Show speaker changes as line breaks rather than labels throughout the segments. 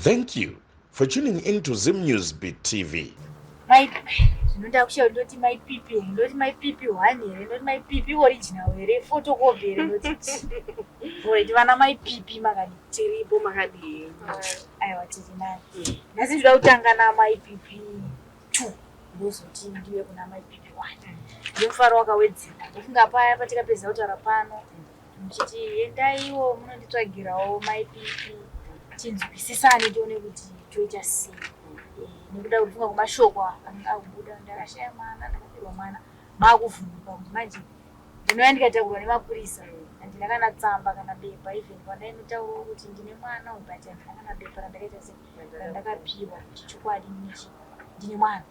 Thank you for tuning in to Zim News Beat TV.
Mai zvino ndakushaya ndoti mai pipi here ndoti mai pipi one here ndoti mai pipi original here photocopy here ndoti alright vana mai pipi makadii?
Tiripo, makadii?
Aiwa, tiri nani. Nhasi ndoda kutanga namai pipi two, ndozoti ndiwe kuna mai pipi one. Ndimufaro wakawedzera, ndofunga paya patikapedza kutaura pano muchiti endaiwo munonditsvagirawo mai pipi tinzwisisane tione kuti toita sei. Nekuda kufunga kwemashoko akubuda, ndakashaya mwana, ndakafirwa mwana, maakuvhunduka kuti manje ndinouya ndikatakurwa nemapurisa, handina kana tsamba kana bepa. Even pandainotaurawo kuti ndine mwana, but handina kana bepa randakaita sei, randakapiwa kuti chokwadi nichi ndine mwana.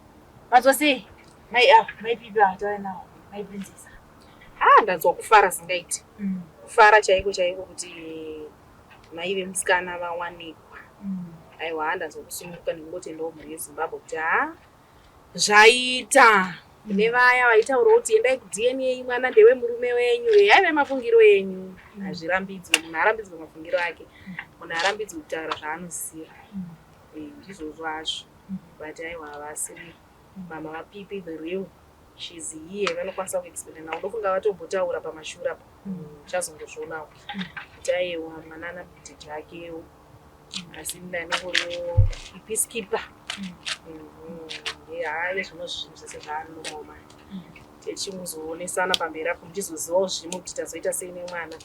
Manzwa sei mai ava, mai pipi ava tauya nawo, mai Princess?
Ha, ndanzwa kufara zingaiti, kufara chaiko chaiko kuti mai vemusikana vawanikwa. Aiwa, ha, ndanzwa kusununguka nekungotendawo mhuri yeZimbabwe kuti ha, zvaita. Kune vaya vaitaurawo kuti endai kuDNA, mwana ndewe murume wenyu, yaive mafungiro enyu. Hazvirambidzwe, munhu arambidzwe mafungiro ake, munhu arambidzwe kutaura zvaanoziva. Ndizvozvo hazvo, but aiwa, havasiri mama vapipi. The real, she's here, vanokwanisa kuexplaina navo. Ndofunga vatombotaura pamashure apo, uchazongozvionawo kuti aiwa, mwana ana bhudhidhi akewo, asi ndanongoriwo ipeacekeeper. Haye, zvino zvinhu zvese zvaanoma, tichingozoonesana pamberi apo, muchizozivawo zvimwe kuti tazoita sei nemwana.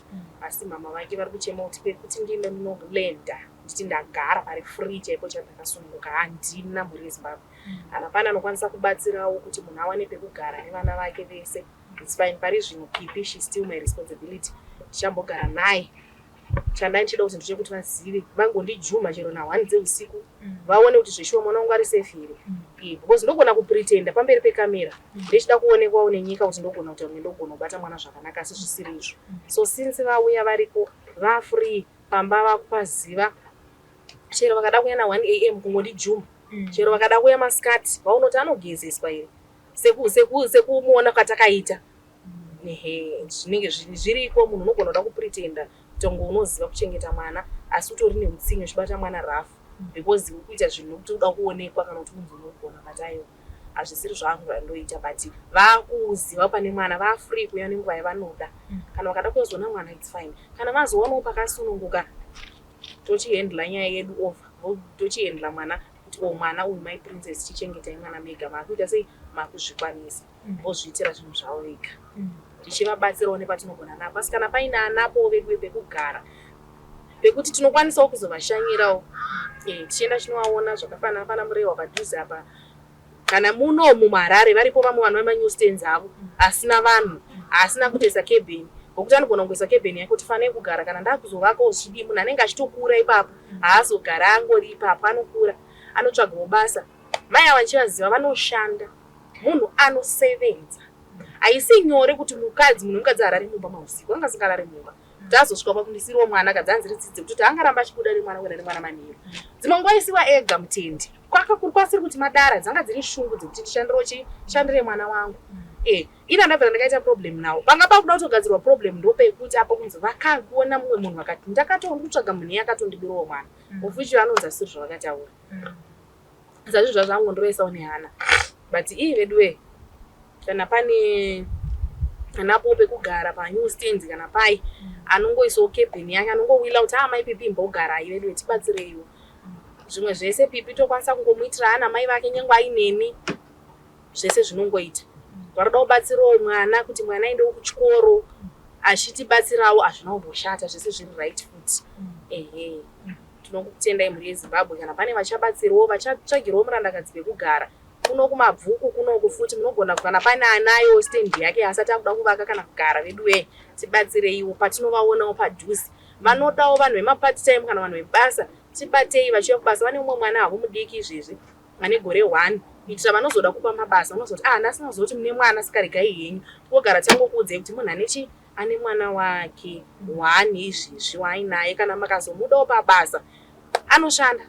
Asi mama vake vari kuchema kuti pekuti ndine ndinolenda nditi ndagara pari free chaipo chandakasununguka handina. Mhuri yeZimbabwe, kana pane anokwanisa kubatsirawo kuti munhu awane pekugara nevana vake vese, it's fine. Pari zvino Pipi, she still my responsibility, tichambogara naye. Chandai ndichida kuti ndechekuti vazive, vangondijuma chero na1 dzeusiku, vaone kuti zveshuwa mwana wangu ari safe here. Because ndogona kupretenda pamberi pekamera ndichida kuonekwawo nenyika kuti ndogona kuita kunge ndogona kubata mwana zvakanaka, asi zvisiri izvo. So since vauya variko, vafree pamba, vakupaziva, chero vakada kuuya na1 am kungondijuma, chero vakada kuuya masikati, vaunoti anogezeswa here sekumuona kwatakaita. Ehe, zvinenge zviriko. Munhu unogona kuda kupretenda kuti unge unoziva kuchengeta mwana, asi utori neutsinye, uchibata mwana rough because uri kuita zvinhu nekuti uda kuonekwa kana kuti unzi unogona. But aiwa, hazvisiri zvangu zvandoita. But vakuziva pane mwana, vafree kuuya nenguva yavanoda. Kana vakada kuzoona mwana, it's fine. Kana vazoonawo pakasununguka, tochihandla nyaya yedu over, tochihandla mwana kuti o mwana uyu, mai Princess, chichengetai mwana mega, maakuita sei, maakuzvikwanisa, vozviitira zvinhu zvavo vega, tichivabatsirawo nepatinogona napo. Asi kana paine anapowo vedu pekugara pekuti tinokwanisawo kuzovashanyirawo, tichienda chinovaona zvakafanana pana Murehwa padhuze apa, kana munomu muHarare varipo vamwe vanhu vemanew stands avo asina vanhu, asina kutoisa cabin, ngokuti anogona kungoisa cabin yake kuti fanei kugara. Kana ndakuzovakawo zvidii, munhu anenge achitokura ipapo, haazogara angori ipapo, anokura, anotsvagawo basa. Mai ava ndichivaziva, vanoshanda, munhu anosevenza. Haisi nyore kuti mukadzi, munhu mukadzi harari mumba mausiku, anga asingarari mumba kuti azosvika pakundisiriwo mwana kadzanziri dzidze kutoti angaramba achibuda nemwana, kuenda nemwana manheru, dzimwe nguva isiwa ega mutendi kwakakuri kwasiri kuti madara. Dzanga dziri shungu dzekuti ndishandirewo chi shandire mwana wangu. Ina ndabvira ndakaita problem nawo, panga pakuda kutogadzirwa problem, ndopekuti apo kunzi vakaona mumwe munhu vakati ndakatouri kutsvaga munhu iye akatondibirawo mwana, of which vanonzi asiri zvavakataura. Sazvo zvazvangu ndoroisawo nehana, but ii veduwe, kana pane anapo pekugara panew stands kana pai anongoisawo cabin yake, anongowila kuti aa, mai Pipi, imbogarai veduwe, tibatsireiwo. Zvimwe zvese Pipi tokwanisa kungomuitira ana mai vake nyange aineni, zvese zvinongoita. Varoda kubatsirawo mwana kuti mwana aendewo kuchikoro, achitibatsirawo, hazvina kumboshata, zvese zviri right futi. Ehe, tinongokutendai mhuri yeZimbabwe. Kana pane vachabatsirawo, vachatsvagirawo murandakadzi pekugara kuno kuMabvuku kunoku futi, munogona kana pane anayo stand yake asati akuda kuvaka kana kugara, veduwe, tibatsireiwo patinovaonawo padhuze. Vanodawo vanhu vemapart time kana vanhu vebasa, tibatei vachiuya kubasa. Vane umwe mwana havo mudiki izvezvi ane gore 1, kuitira vanozoda kupa mabasa, vanozoti ah, ndasina kuzoti mune mwana, sikaregai henyu kugara tangokuudzai kuti munhu ane chi ane mwana wake one izvezvi waainaye. Kana makazomudawo pabasa, anoshanda,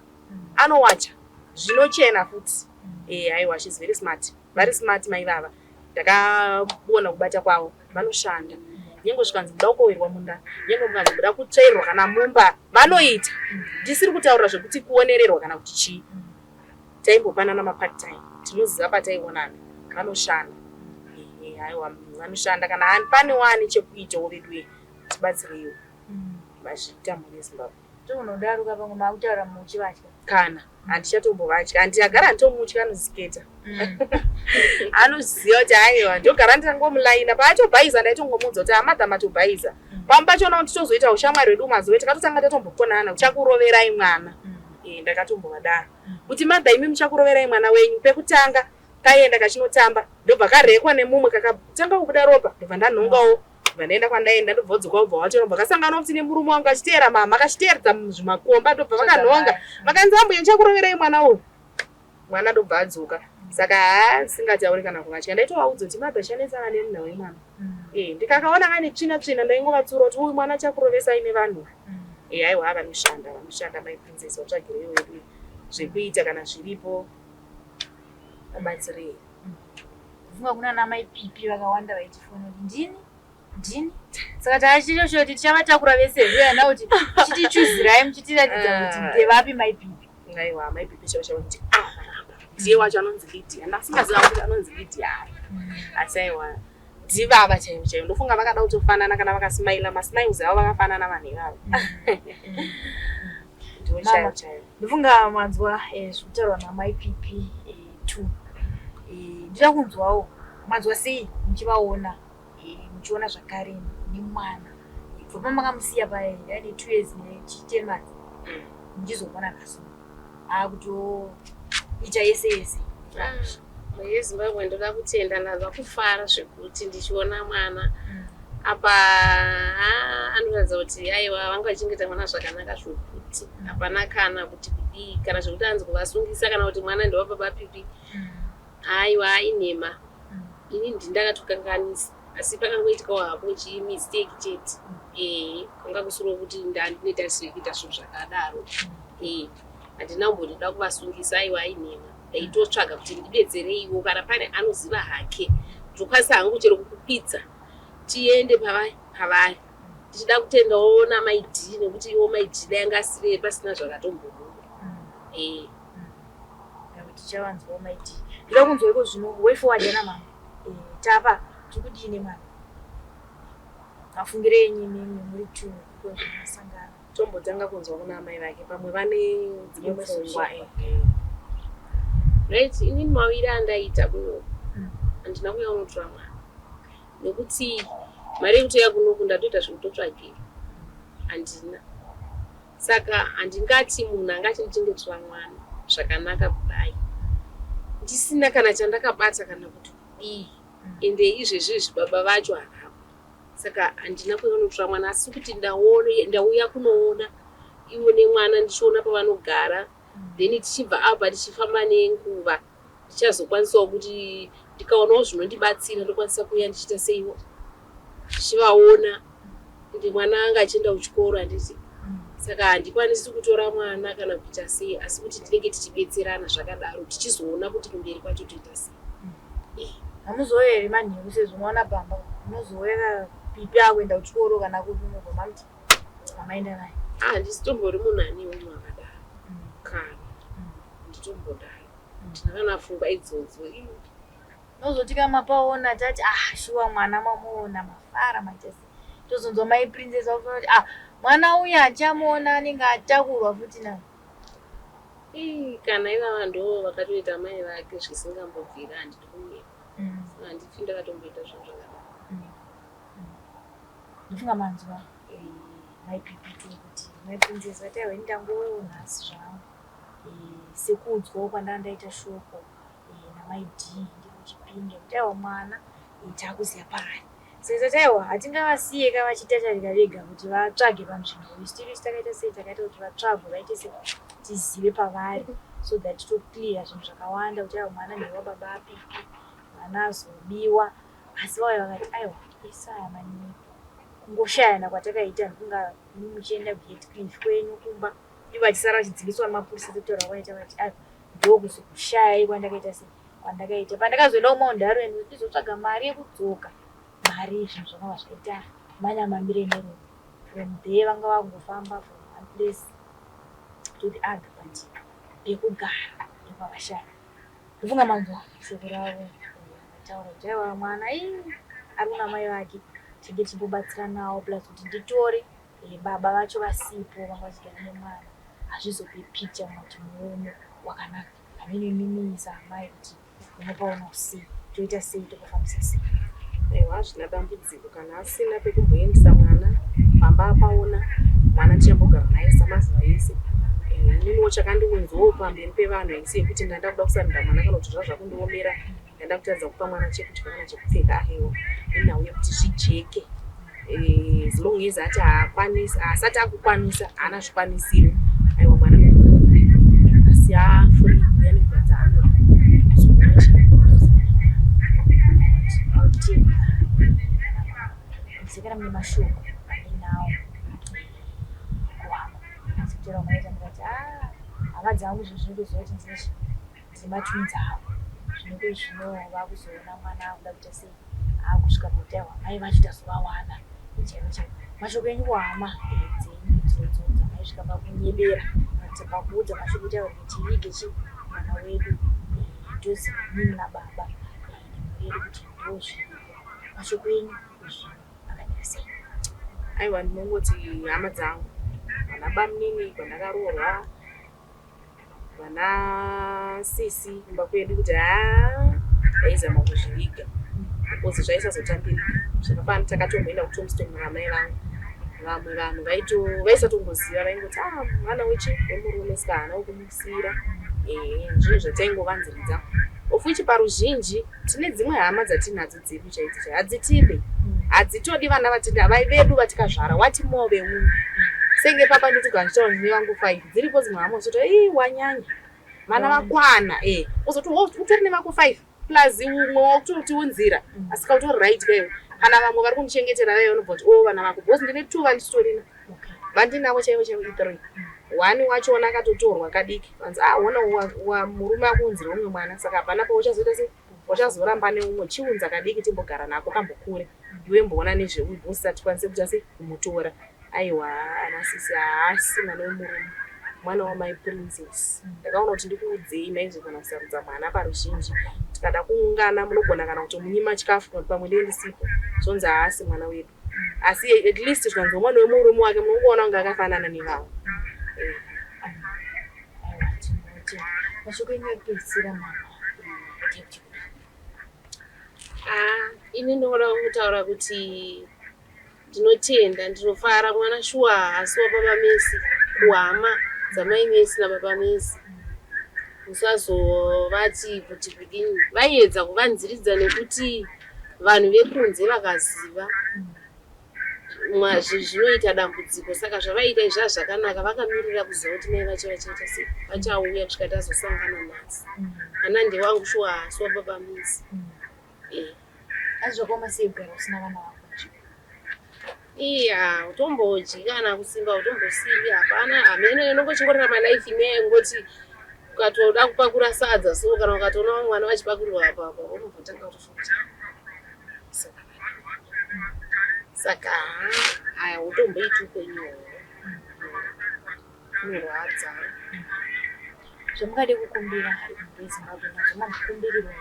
anowacha zvinochena futi. Aiwa, she's very smart, vari smart mai vava, ndakaona kubata kwavo, vanoshanda. Nyengo zvikanzi muda kukohwerwa munda, nyengo mukanzi muda kutsvairwa kana mumba, vanoita. Ndisiri kutaura zvekuti kuonererwa kana kuti chii. Taimbopanana mapart time, tinoziva pataionana. Vanoshanda. Ehe, aiwa vanoshanda kana pane wani chekuitawo veduwe tibatsireiwo. Mazviita mhuri yeZimbabwe.
Tonodaruka pamwe makutaura muchivatya.
Kana handichatombovatya, handiyagara handitomutya anoziketa. Anoziva kuti aiwa ndogara ndangomulaina paatobhaiza ndaitongomuudza kuti amadha matobhaiza. Pamwe pachona tichozoita ushamwari hwedu mazuva takatotanga tatombokonana uchakuroverai mwana. Ndakatombovadaro kuti madha imi muchakuroverai mwana wenyu pekutanga kaenda kachinotamba ndobva karekwa nemumwe kakatanga kubuda ropa ndobva ndanhongawo ndobva ndaenda kwandaenda ndobva wadzoka wobva watora ndobva kasangana futi nemurume wangu achiteera mama akachiteedza zvimakomba ndobva vakanhonga vakanzi ambuya ndichakuroverai mwana uyu mwana ndobva adzoka saka haa singatauri kana kuvatya ndaitovaudza kuti madha chanetsana nenhau yemwana ndikakaona kane tsvina tsvina ndaingovatsura kuti uyu mwana achakurovesai nevanhu aiwa vanoshanda vanoshanda mai Princess vatsvagireiwo wedu zvekuita kana zviripo vabatsirei.
Funga kuna ana mai Pipi vakawanda vaitifona kuti ndini ndini saka tachitoshoti tichavatakura vese here ana kuti chitichuzirai muchitiratidza kuti ndevapi mai Pipi.
Aiwa mai Pipi chaivo chaivo kuti avaramba ndiye wacho anonzi Lydia ndasingaziva kuti anonzi Lydia asi aiwa ndivava chaivo chaivo ndofunga vakada kutofanana kana vakasmaila masmiles avo vakafanana vanhu ivava ndivo chaivo chaivo.
Ndofunga manzwa zvekutaurwa namai Pipi 2 ndinoda kunzwawo manzwa sei muchivaona muchiona zvakare nemwana kubva pamakamusiya paye yaine 2 years ne10 months muchizomuona nhasi akutoita yese yese.
MuZimbabwe ndoda kutenda ndanzwa kufara zvekuti ndichiona mwana apa anoratidza kuti aiwa vanga vachichengeta mwana zvakanaka zvokuti hapana kana kuti kudii kana zvekuti anzi kuvasungisa kana kuti mwana ndewababa Pipi aiwa inhema ini ndindakatokanganisa asi pakangoitikawo hapo chimistake chete kwanga kusiriwo kuti ndandine tarisiro yekuita zvinhu zvakadaro handina kumbondoda kuvasungisa aiwa inhema ndaitotsvaga kuti ndibetsereiwo kana pane anoziva hake ndokwanisa hangu chero kukukwidza tiende pavari tichida kutendawo namai D nekuti iwo mai D dai anga asiri pasina zvakatombobuda.
Tichavanzwawo mai D. Ndoda kunzwa iko zvino way forward yana mama. Tapa tikudii nemwana? Mafungiro enyu imimi muri two iko zvinosangana.
Tombotanga kunzwa kuna amai vake pamwe vane dzimwe pfungwa.
Right, inini mawiri andaita kunoku handina kuuya kunotora mwana nekuti mari yekutouya kunoku ndatoita zvekutotsvagirwa handina saka handingati munhu anga achindichengetera mwana zvakanaka kudai ndisina kana chandakabata kana kuti kudii ende izvezvi baba vacho havapo saka handina kuuya kunotora mwana asi kuti ndauya kunoona ivo nemwana ndichiona pavanogara then tichibva apa tichifamba nenguva ndichazokwanisawo kuti ndikaonawo zvinondibatsira ndokwanisa kuuya ndichiita seiwo ndichivaona kuti mwana anga achienda kuchikoro handiti saka handikwanisi kutora mwana kana kuita sei asi kuti tinenge tichibetserana zvakadaro tichizoona kuti kumberi kwacho toita sei.
Hamuzouya here manheru sezvo unoona pamba unozouya Pipi akuenda kuchikoro kana kupi unobva mamuti mamaenda naye.
Handisitombori munhu ane unhu akadaro kana nditombodaro ndina kana pfungwa idzodzo.
Unozoti kama paona tati ah shuwa mwana mamuona mafara maita sei tozonzwa mai Princess vakuona kuti ah mwana uyu achamuona anenge atakurwa futi na
kana ivava ndo vakatoita mai vake zvisingambobvira handidi kunyepa handifi ndakatomboita zvinhu zvakadaro.
Ndofunga manzwa mai Pipi tu kuti mai Princess vati aiwa ini ndangouyawo nhasi zvangu sekuudzwawo kwandanga ndaita shoko namai D ndiri kuChipinge kuti aiwa mwana taakuziva paari saka tati aiwa hatingavasiye ka vachitatarika vega kuti vatsvage panzvimbo isu tiri isu takaita sei takaita kuti vatsvagwe vaite sei tizive pavari so that toclear zvinhu zvakawanda kuti aiwa mwana ndewababa Pipi mwana azobiwa asi vauya vakati aiwa isaya manyepo kungoshayana kwatakaita ndokunga muchienda kuHatcliffe kwenyu kumba ivo vachisara vachidzingiswa nemapurisa sekutaura kwaita vati aiwa ndokuzokushayai kwandakaita sei kwandakaita pandakazoenda kuMount Darwin ndizotsvaga mari yekudzoka mari zvinhu zvakanga zvaita Manyama amire nerudo. From there vanga vakungofamba from one place to the other, but pekugara ndopavashaya. Ndofunga manzwa shoko ravo vataura kuti aiwa, mwana ii ari kuna mai vake, tinge tichimbobatsiranawo, plus kuti nditore baba vacho vasipo, vanga vachigara nemwana, hazvizope picture kana kuti muono wakanaka. Hamene imimi saamai kuti munopaonawo sei, toita sei, tokufambisa sei?
Aiwa, hazvina dambudziko. Kana asina pekumboendesa mwana, pamba apaona mwana, tichambogara naye samazuva ese. Ininiwo chakandiunzawo pamberi pevanhu isi yekuti ndanda kuda kusarenda mwana kana kuti zvazvakundiomera, ndanda kutadza kupa mwana chekudya kana chekupfeka. Aiwa, inhau yekuti zvijeke. As long as ati haakwanisi, haasati akukwanisa, haana zvikwanisiro, aiwa, mwana ndogara naye, asi afree kuuya nenguva dzaanoda.
Tinotenda. Sekera mune mashoko amuinawo kuhama, sekutaura kwamaita mukati, a hama dzangu izvo zvinotoziva kuti ndine ndine matwins avo, zvinenge zvino vakuzoona mwana akuda kuita sei, akusvika pakuti aiwa, mai vacho tazovawana chaivo chaivo. Mashoko enyu kuhama dzenyu idzodzo dzamaisvika pakunyebera kana kuti pakuudza mashoko kuti aiwa, tivige chi mwana wedu, toziva inini nababa nemhuri yedu kuti ndo zviripo, mashoko enyu zvino akamira sei?
Aiwa, ndinongoti hama dzangu, vana bamunini kwandakaroorwa, vana sisi kumba kwedu, kuti haa, ndaizama kuzviviga because zvaisazotambirika. Zvakafanana takatomboenda kuTombstone namai vangu, vamwe vanhu vaisatongoziva, vaingoti, "A, mwana wechi wemurume, saka haana wekumusiyira." Ehe, zvinhu zvataingovanziridza, of which paruzhinji tine dzimwe hama dzatinadzo dzedu chaidzo chaidzo hadzitidi, hadzitodi vana vatina vai vedu vatikazvara, wati more veumwe. Senge papa ndotogara ndichitaura ndine vangu five, dziripo dzimwe hama zoti, "Ii, wanyanya, vana vakwana." Uzoti utori nevako five plus umwe wakutotiunzira, asi kautori right kaiwe. Kana vamwe vari kundichengetera vaive vanobva kuti, "O, vana vako," because ndine two vandichitorina, vandinavo chaivo chaivo i3. One wachona akatotorwa kadiki, vanzi, "Ah, ona murume akuunzira umwe mwana, saka hapana pauchazoita sei, uchazoramba neumwe. Chiunza kadiki timbogara nako kambokure, iwe mboona nezveuyu bhosi, atikwanise kuita sei kumutora." Aiwa, ana sisi, haasi mwana wemurume, mwana wamai Princess. Ndakaona kuti ndikuudzei, maizogona kusarudza mwana paruzhinji, tikada kuungana munogona kana kutomunyima chikafu, kana kuti pamwe ndee ndisipo, zvonzi haasi mwana wedu. Asi at least zvikanzi mwana wemurume wake, munongoona kunge akafanana nevamwe.
Aiwa, tinotenda. Mashoko enyu ekupedzisira, mama, kuti
Ah, ini ndinoda kutaura kuti ndinotenda, ndinofara. Mwana shuwa haasi wababa Mesi. Kuhama dzamai Mesi nababa Mesi, musazovati kuti kudini, vaiedza kuvanziridza nekuti vanhu vekunze vakaziva zvinoita dambudziko. Saka zvavaiita izvi zvakanaka, vakamirira kuziva kuti mai vacho vachaita sei, vachauya kusvika tazosangana nhasi. Ana ndewangu shuwa, haasi wababa Mesi.
Asi zvakaoma sei kugara usina vana vako nje?
Iya, utombodyi kana kusimba, utombosimbi, hapana, hamene unongochingorarama life imwe yengoti ukatoda kupakura sadza so, kana ukatoona vamwe vana vachipakurirwa apa apa, unombotanga kutofunga kuti, saka aya utomboiti upenyu ihwohwo unorwadza.
Zvamungade kukumbira mhuri yeZimbabwe nazvo, mambokumbirirwa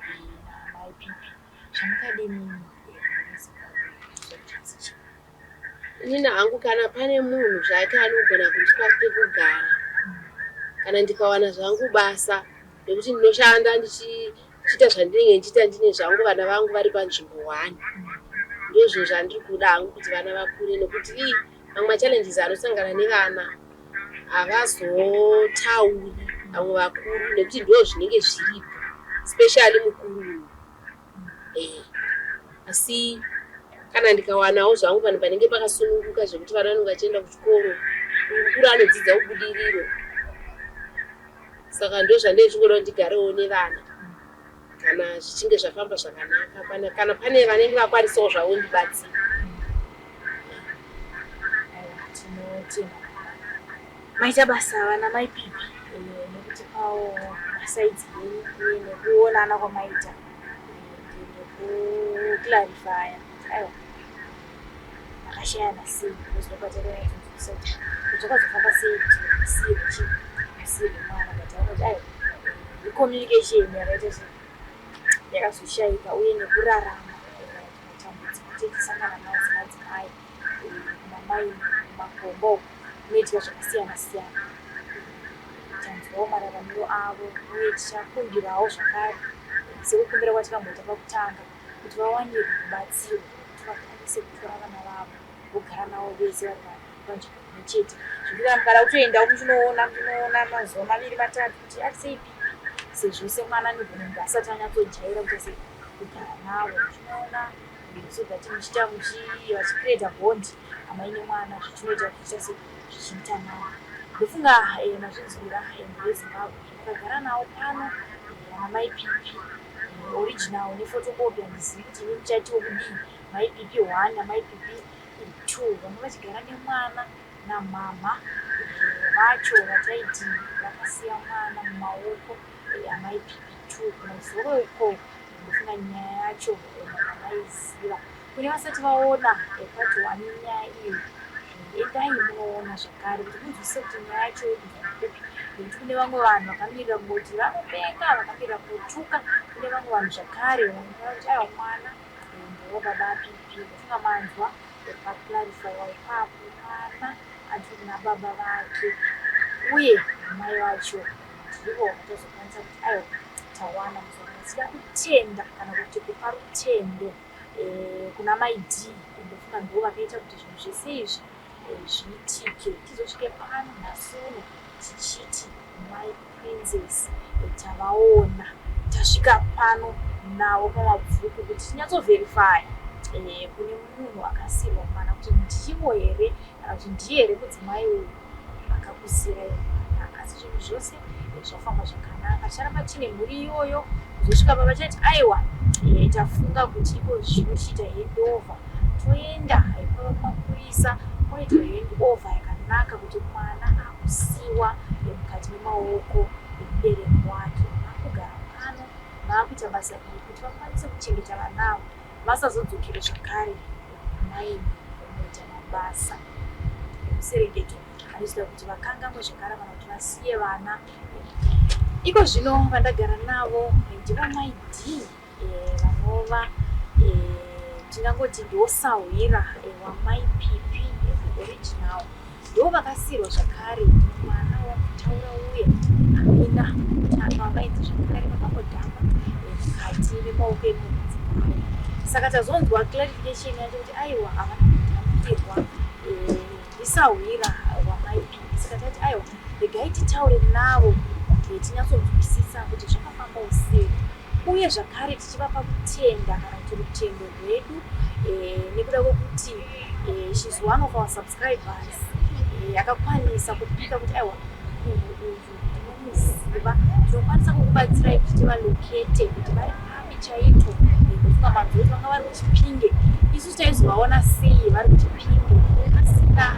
henyu namai Pipi, zvamungade mimi mhuri yeZimbabwe nazvo chii?
Inini hangu, kana pane munhu zvake anogona kundipa pekugara, kana ndikawana zvangu basa nekuti ndinoshanda ndichiita zvandinenge ndichiita, ndine zvangu vana vangu vari panzvimbo one, ndo zvinhu zvandiri kuda hangu, kuti vana vakure, nekuti ii mamwe machallenges anosangana nevana havazotauri vamwe vakuru, nekuti ndo zvinenge zviripo, especially mukuru uyu. Asi kana ndikawanawo zvangu vanhu panenge pakasununguka zvekuti vana vanenge vachienda kuchikoro, mukuru anodzidza kuBudiriro, saka ndo zvandee chingoda kuti ndigarewo nevana kana zvichinge zvafamba zvakanaka. Kana pane vanenge vakwanisawo zvavo ndibatsira.
Aiwa, tinotenda, maita basa vana mai Pipi nekutipawo masides enyu uye nekuonana kwamaita, nekuclarifya. Aiwa. Makashayana sei? Because ndopatakanyatsodzivisa kuti zvakazofamba sei kuti musiye chi musiye nemwana, but aona kuti aiwa, icommunication yakaita sei yakazoshaika, uye nekurarama matambudziko atichisangana nawo semadzimai kumamai mumakomba uku kunoitika zvakasiyana siyana. Tanzwawo mararamiro avo, uye tichakumbirawo zvakare sekukumbira kwatikamboita pakutanga kuti vawanirwe rubatsiro kuti vakwanise kutora vana vavo vogara navo vese vari panzvimbo imwe chete, zvekuti kana mukada kutoenda muchinoona mazuva 2 3 kuti ari sei pipi, sezvo semwana anogona kunge asati anyatsojaira kuti sei kugara navo muchinoona, so that muchiita vachicreata bond amai nemwana, zvichinoita zvichiita se zvichiita navo. Ndofunga mazvinzwira, mhuri yeZimbabwe, ndakagara navo pano ana mai Pipi original nephotocopy. Handizivi kuti imi muchatiwo kudii, mai Pipi 1 namai Pipi 2 vanga vachigara nemwana namama vacho vataiti vakasiya mwana mumaoko amai Pipi 2 kumazoro uko. Ndofunga nyaya yacho maiziva. Kune vasati vaona part 1 yenyaya iyi, endai munoona zvakare kuti munzwisise kuti nyaya yacho iri kubva kupi, nekuti kune vamwe vanhu vakamirira kungoti vanopenga, vakamirira kutuka. Kune vamwe vanhu zvakare vanotaura kuti aiwa, mwana ndewababa Pipi. Ndofunga manzwa paclarifyiwa ipapo, mwana ari kuna baba vake uye mai vacho ndivo vatozokwanisa kuti aiwa, tawana muzvana. Tichida kutenda kana kuti kupa rutendo kuna mai D. Ndofunga ndo vakaita kuti zvinhu zvese izvi zviitike, tizosvike pano nhasi uno tichiti mai Princess tavaona, tasvika pano navo paMabvuku kuti tinyatsoverifya kune munhu akasiyirwa mwana kuti ndivo here kana kuti ndiye here mudzimai uyu akakusiyirai mwana. Asi zvinhu zvose zvafamba zvakanaka. Ticharamba tine mhuri iyoyo kuzosvika pavachati aiwa, tafunga kuti iko zvino tichiita handover, toenda pamapurisa koitwa handover yakanaka kuti mwana akusiwa mukati memaoko emubereki wake. Vakugara pano vaakuita basa iri kuti vakwanise kuchengeta vana avo, vasazodzokere zvakare kumaini kunoita mabasa ekuserengeto anozoita kuti vakangamwe zvakare kana kuti vasiye vana. Iko zvino vandagara navo ndivo mai D, vanova tingangoti ndosahwira wamai Pipi original. Ndo vakasiyirwa zvakare mwana wakutaura uye Amina kutanga vakainzi zvakare vakambodhamba mukati memaoko emudzimai. Saka tazonzwa clarification yacho kuti aiwa, havana kudhambirwa, ndisahwira wamai Pipi. Saka tati aiwa, regai titaure navo tinyatsonzwisisa kuti zvakafambawo sei, uye zvakare tichivapa kutenda kana kuti rutendo rwedu nekuda kwekuti she's one of our subscribers akakwanisa kupika kuti aiwa, munhu uyu ndinomuziva, tinokwanisa kukubatsirai kuti tivalocate kuti vari papi chaipo. Ndofunga manzwa kuti vanga vari kuChipinge. Isusu taizovaona sei vari kuChipinge asina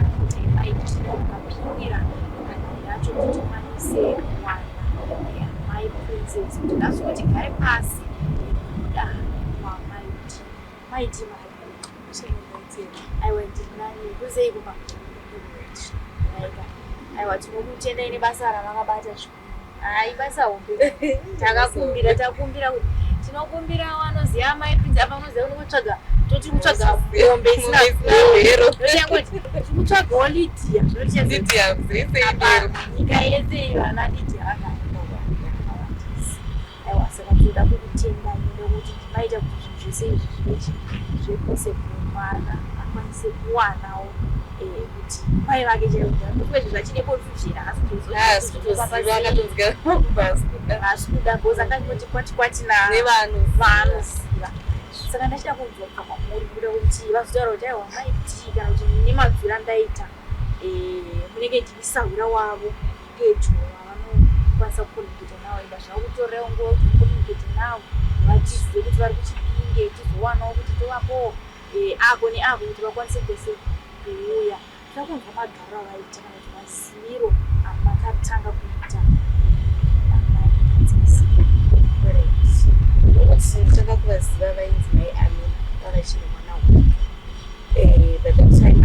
aitiro akapindira nhau yacho kuti tikwanise kuwana mai Princess, kuti nhasi kuti gare pasi nekuda kwamai D. Mai D, makadii? Aiwa, ndinani kuzei kupa aika. Aiwa, tinokutendai nebasa ramakabata zvikuru. Hai, basa hombe. Takakumbira, takumbira kuti tinokumbira vanoziva mai Prince apa, unoziva unokutsvaga, toti kutsvaga mombe isina
bhero.
Tochangoti tikutsvagawo Lydia.
Lydia,
Apa nyika yese vana Lydia vakaawandisa. Aiwa, saka tinoda kukutendai nekuti maita kuti zvinhu zvese izvi zvive zvive possible, mwana akwanise kuwanawo kuti mai vake chaivo. Kuve zvinhu zvachine confusion,
asi
haasi kuda because akangoti kwati kwati
nevanoziva.
Saka ndachida kunzwa kubva kwamuri kuda kuti vazotaura kuti aiwa, mai D, kana kuti nemadziro andaita munenge ndisahwira wavo pedyo wavanokwanisa kucommunicate navo. Enda zvakutorewo nguva kuti mucommunicate navo, vatizive kuti vari kuChipinge, tizowanawo kuti tovapowo ako neako kuti vakwanise kwese kuuya. Toda kunzwa magariro avaita kana kuti maziviro amakatanga kuita amai Princess.
Nokuti tanga kuvaziva vainzi mai Amina vavachine mwana uyu. By that time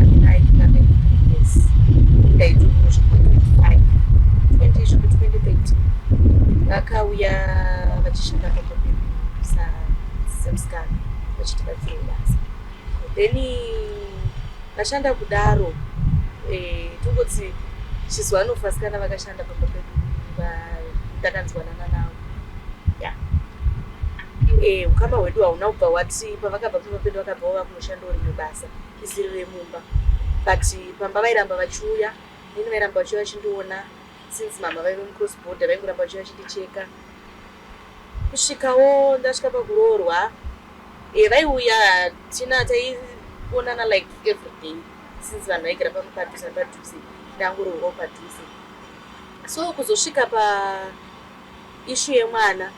2005 20 2013 vakauya vachishanda pamba pedu semusikana vachitibatsira basa. Then vashanda kudaro, tongoti chizwanofa vasikana vakashanda pamba pedu ndakanzwanana navo. Ya, ukama hwedu hauna kubva hwati pavakabva pamba pedu, vakabva vakunoshandawo rimwe basa isiri remumba, but pamba vairamba vachiuya nini, vairamba vachiuya vachindiona. Since mama vaive mucross border, vaingoramba vachiuya vachindicheka kusvikawo ndasvika pakuroorwa. Vaiuya tina taionana like every day, since vanhu vaigara pano padhuze nepadhuze, ndangoroorwawo padhuze. So kuzosvika paissue yemwana,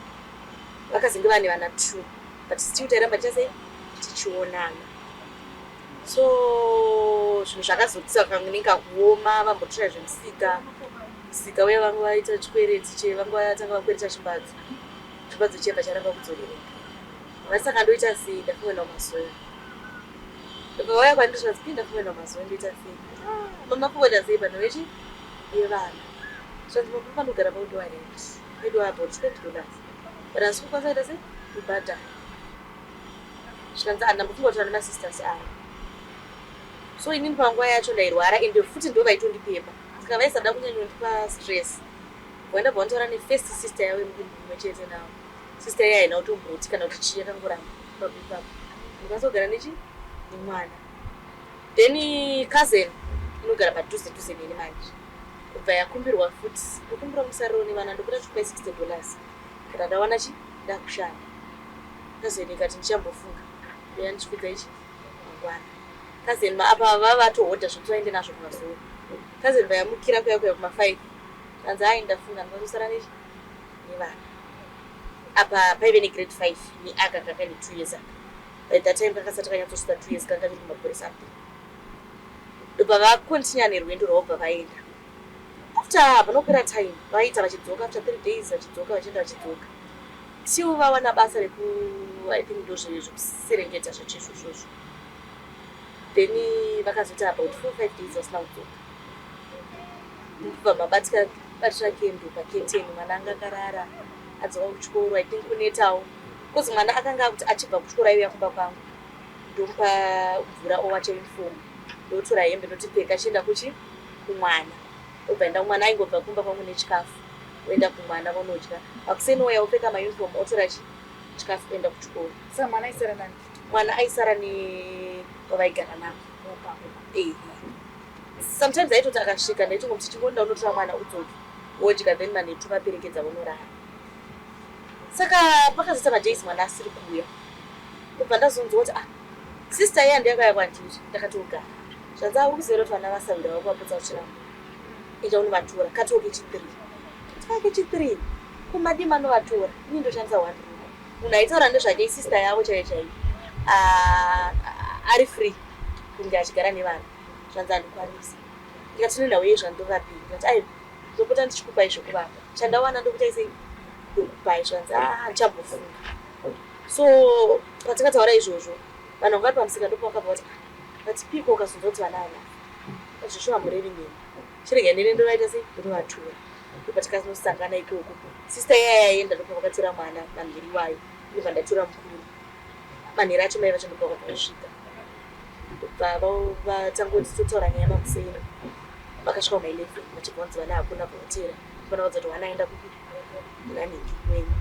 vakazenge vane vana two, but still tairamba tichasei tichionana. So zvinhu zvakazotisa kanenge kuoma, vambotora zvemusika musika uye vamwe vaita chikwereti che vamwe vatanga vakwereta chimbadzo, chimbadzo chebva charamba kudzorereka. Vati, "Saka ndoita sei? Ndafunga kumasowe." Ndobva vauya kwandiri, zvanzi, "Pii, ndafunga kumasowe, ndoita sei? Ah, mama, kungoita sei pano vechi yevana?" Zvanzi, "Mama, panogara paudiwa rent, paidiwa about $20, but hasi kukwanisa kuita sei kubhadhara." Zvikanzi, "Handambofunga kutaura nemasisters avo." So inini panguva yacho ndairwara, ende futi ndo vaitondipepa, saka vaisada kunyanyondipa stress. Vandabva vantaura nefirst sister yavo yemudumbu mumwe chete navo. Sister iya haina kutomboti kana kuti chii, yakangoramba ipapo ipapo, ndikwanisa kugara nechi nemwana. Then cousin inogara padhuze dhuze neni manje, kubva yakumbirwa futi, "Ndokumbira musariro nevana, ndokuda chikupai $60 kana ndawana chi ndakushanda." Cousin ikati, "Ndichambofunga, ndoya ndichikudza ichi mangwana." Cousin apa vavatohodha zvekuti vaende nazvo kumazuva. Cousin vayamukira kuya kuya kuma5, anzi, "Ai, ndafunga ndinozosara nechi nevana." Apa paive negrade 5 neaka kakaine 2 years aka. By that time kakasati kanyatsosvika 2 years, kanga kiri kumakore something. Ndobva vacontinue nerwendo rwavo, bva vaenda. After panopera time, vaita vachidzoka after 3 days, vachidzoka, vachienda, vachidzoka, till vawana basa reku, I think ndo zvekuserengeta zvacho izvozvozvo. Then vakazoita about 4, 5 days vasina kudzoka. Ndobva mabatika batira kendo paketeni, mwana anga akarara, adzoka kuchikoro, I think kunetawo, because mwana akanga akuti achibva kuchikoro aiuya kumba kwangu, ndomupa mvura, owacha uniform, ndotora hembe, ndotipfeka, achienda kuchi kumwana. Obva enda kumwana, aingobva kumba kwangu nechikafu, oenda kumwana, vonodya. Pakuseni ouya, opfeka mauniform, otora chikafu, oenda kuchikoro.
Saka mwana aisara nani?
Mwana aisara nekwavaigara navo. Ehe, sometimes aitoti akasvika, ndaitongomuti, "Chingonda unotora mwana udzoke, wodya," then manheru tovaperekedza vonorara. Saka pakazoita madays mwana asiri kuuya. Ndobva ndazonzwa kuti, ah, sister iya ndiyakauya kwandiri, ndakatogara. Zvanzi, "Uri kuziva kuti vana vasawira vakuvapotsa kuchiramba, enda unovatora." Katoke chi3, take chi3 kumadima anovatora, ini ndoshandisa one room. Munhu aitaura nezvake isister yavo chaiyo chaiyo. Ah, ari free kunge achigara nevana. Zvanzi, "Handikwanisi." Ndikati, "Nenhau yei zvandovapii?" Ndikati, "Aiwa, ndopota ndichikupai zvekuvapa, chandawana ndokutai sei, ndokupai." Zvanzi, "A, ndichambofunga." So patakataura izvozvo, vanhu vanga vari pamusika ndopavakabva vati, "Ah, but piko ukazonzwa kuti vana ava zveshuwa murevi neni, chirega ndine ndovaita sei, ndotovatora." Ndopatikazosangana ikoko. Sister iya yaenda, ndopavakatora mwana manheri iwayo, ndobva ndatora mukuru. Manheri acho mai vacho ndopavakabva vasvika, ndobva vatangoti totaura nyaya mamuseni. Vakasvika kuma11, vachibva vanzi vana hakuna kuhotera. Vana vadza kuti wana aenda kupi, kunanhingi wenyu.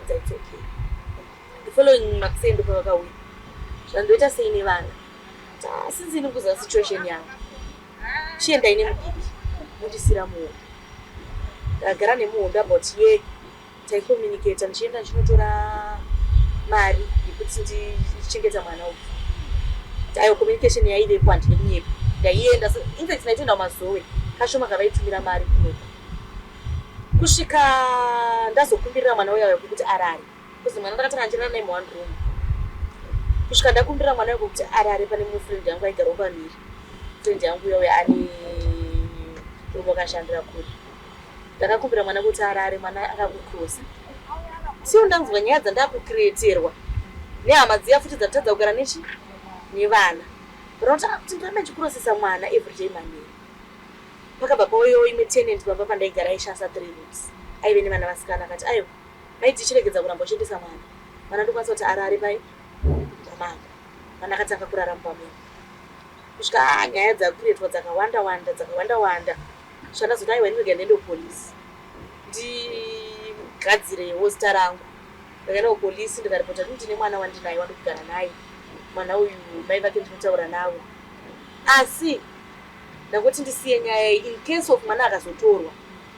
It's okay. The following makuseni ndopavakauya, zvandoita sei nevana since ini kuziva situation yangu, chiendai nemudiki, mundisira muhombe. Ndakagara nemuhombe about ye taicommunicata, ndichienda ndichinotora mari yekuti ndichengeta mwana uyu. Aiwa, communication yaivepo, handine kunyepa. Ndaienda, infact ndaitoenda kumazowe kashoma kavaitumira mari kunoku, kusvika ndazokumbirira mwana uya kuti arare, because mwana ndakatanga ndichirara naye muone room, kusvika ndakumbirira mwana uya kuti arare pane mumwe friend yangu aigarawo pamhiri. Friend yangu uya uya ane murume wakashandira kure. Ndakakumbira mwana kuti arare, mwana akakucrossa. Siwo ndanzwa nyaya dzandakucreaterwa nehama dziya futi dzatadza kugara nechi nevana, kuti ndirambe ndichicrossesa mwana everyday manheru. Pakabva pauyawo imwe tenant pamba pandaigara aishandisa 3 rooms, aive nevana vasikana. Akati, "Aiwa maiti, chiregedza kuramba uchiendesa mwana. Mwana ndokwanisa kuti arare pai pamangu." Mwana akatanga kurara mumba menyu kusvika nyaya dzakuretwa dzakawanda wanda, dzakawanda wanda. Zvandazoti, "Aiwa, inirega ndiende kupolisi ndigadzirewo zita rangu." Ndakaenda kupolisi, ndikaripota kuti ndine mwana wandinaye, wandikugara naye. Mwana uyu mai vake ndinotaura navo, asi ndakuti ndisiye nyaya iyi in case of mwana akazotorwa,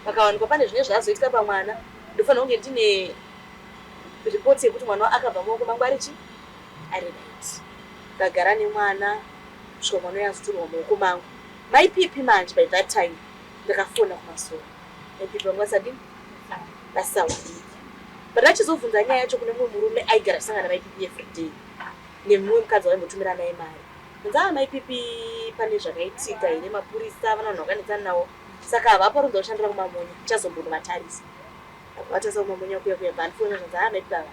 pakawanikwa pane zvine zvazoitika pamwana, ndofanira kunge ndine ripoti yekuti mwana akabva mumaoko mangu arichi ari right. Ndagara nemwana kusvika mwana uyo azotorwa mumaoko mangu. Maipipi manje, by that time ndakafona kumasoro, maipipi vangu vasadini, vasawaniki. But achizobvunza nyaya yacho kune mumwe murume aigara achisangana namaipipi everyday nemumwe mukadzi waimbotumira naye mari, kunzi, "A, maipipi pane zvakaitika here? Mapurisa vana, vanhu vakanetsana navo, saka havapo, runza kushandira kumamonya, chazombonovatarisa." Vatarisa kumamonya kuya kuya, bvandifonera, zvanzi, "A, maipipi ava."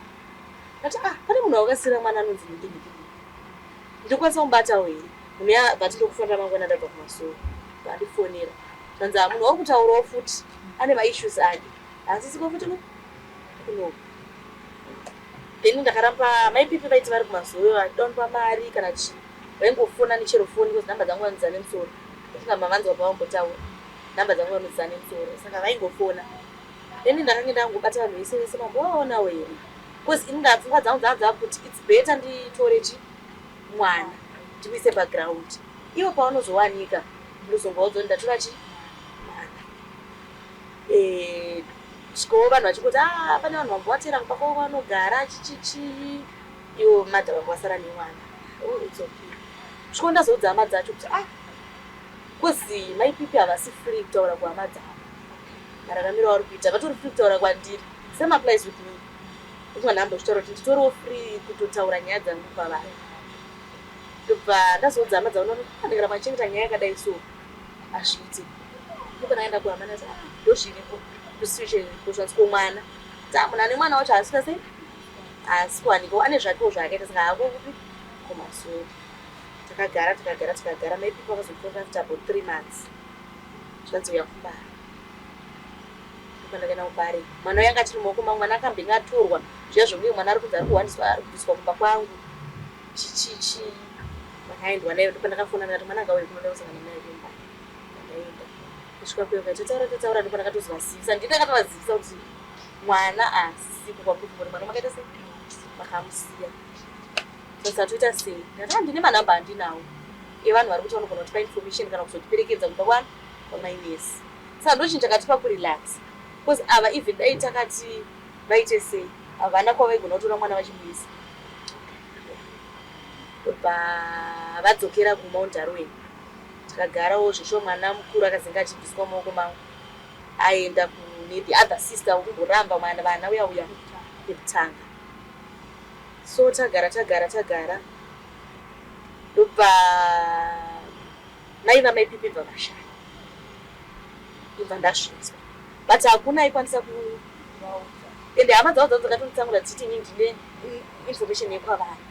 Ndati, "Ah, pane munhu wakasira mwana anonzi ningi ningi, ndokwanisa kumubatawo here munhu ya?" Bvati, "Ndokufonera mangwana ndabva kumasoro." Vandifonera, zvanzi, "Ha, munhu wauri kutaurawo futi ane maissues ake, haasisiko futi kunoku." Then ndakaramba. Maipipi vaiti vari kumazoyo, vachida mari kana chii, vaingofona nechero foni, because nhamba dzangu vanodziza nemusoro. Ofunga mavanzwa pavambotaura, nhamba dzangu vanodziza nemusoro, saka vaingofona. Then ndakange ndangobata vanhu vese vese, mambovaonawo here? Because ini ndapfungwa dzangu dzanga dzakuti it's better nditore chi mwana ndimuise paground, ivo pavanozowanika ndozongovaudza kuti ndatora chi mwana. Svikawo vanhu vachingoti, "A, pane vanhu vambovatera kumba kwavo vanogara chichichii." Ivo madha vangu vasara nemwana. Oh, it's okay. Sviko ndazoudza hama dzacho kuti, ah, cause maipipi havasi free kutaura kuhama dzavo mararamiro avari kuita. Vatori free kutaura kwandiri, same applies with me, kuti vanhu ambochitaura kuti nditoriwo free kutotaura nyaya dzangu pavanhu. Ndobva ndazoudza hama dzavo, ndikaramba ndichengeta nyaya yakadai so hazviiti. Ndipo ndaenda kuhama, ndati, "Ah, ndozviripo, ndosituation iripo." Zvanzi, "Ko mwana?" Ta munhu ane mwana wacho haasika sei, haasi kuwanikwa, ane zvakewo zvaakaita, saka haako kupi, kumasoro. Takagara, takagara, takagara. Maipipi vakazofonera after about 3 months, zvanzi, "Uya kumbare." Ndopandakaenda kumbare. Mwana uyu anga achiri mumaoko mangu. Mwana akambenge atorwa zviya zvokunge mwana ari kunzi ari kuhwandiswa, ari kubviswa kumba kwangu, chichichi, mwana aendwa naye. Ndopandakafona, ndikati, "Mwana ngauye kunoda kusangana naye kumbare." Ndaenda, kusvika kuyo tataura, tataura. Ndopandakatozovazivisa, ndii ndakatovazivisa kuti mwana asisipo kwakuti mwana makaita sei, makamusiya. Sasa toita sei? Ndati, "Ndine manhamba andinawo evanhu vari kuti vanogona kutipa information kana kuzotiperekedza kumba kwani kwamainesi." Saka ndo chinhu chakatipa kurelax, because ava even dai takati vaite sei, havana kwavaigona kutora mwana vachimuisa. Ndobva vadzokera kuMount Darwin. Takagarawo zveshuwa. Mwana mukuru akazenge achibviswa mumaoko mangu, aenda kune the other sister wekumboramba mwana vana uya uya yekutanga. So tagara, tagara, tagara, ndobva mai vamaipipi bva vashaya. Ndobva ndazvinzwa, but hakuna aikwanisa ku ende hama dzavo dzavo dzakatonditsanguda dzichiti ini ndine information yekwavari,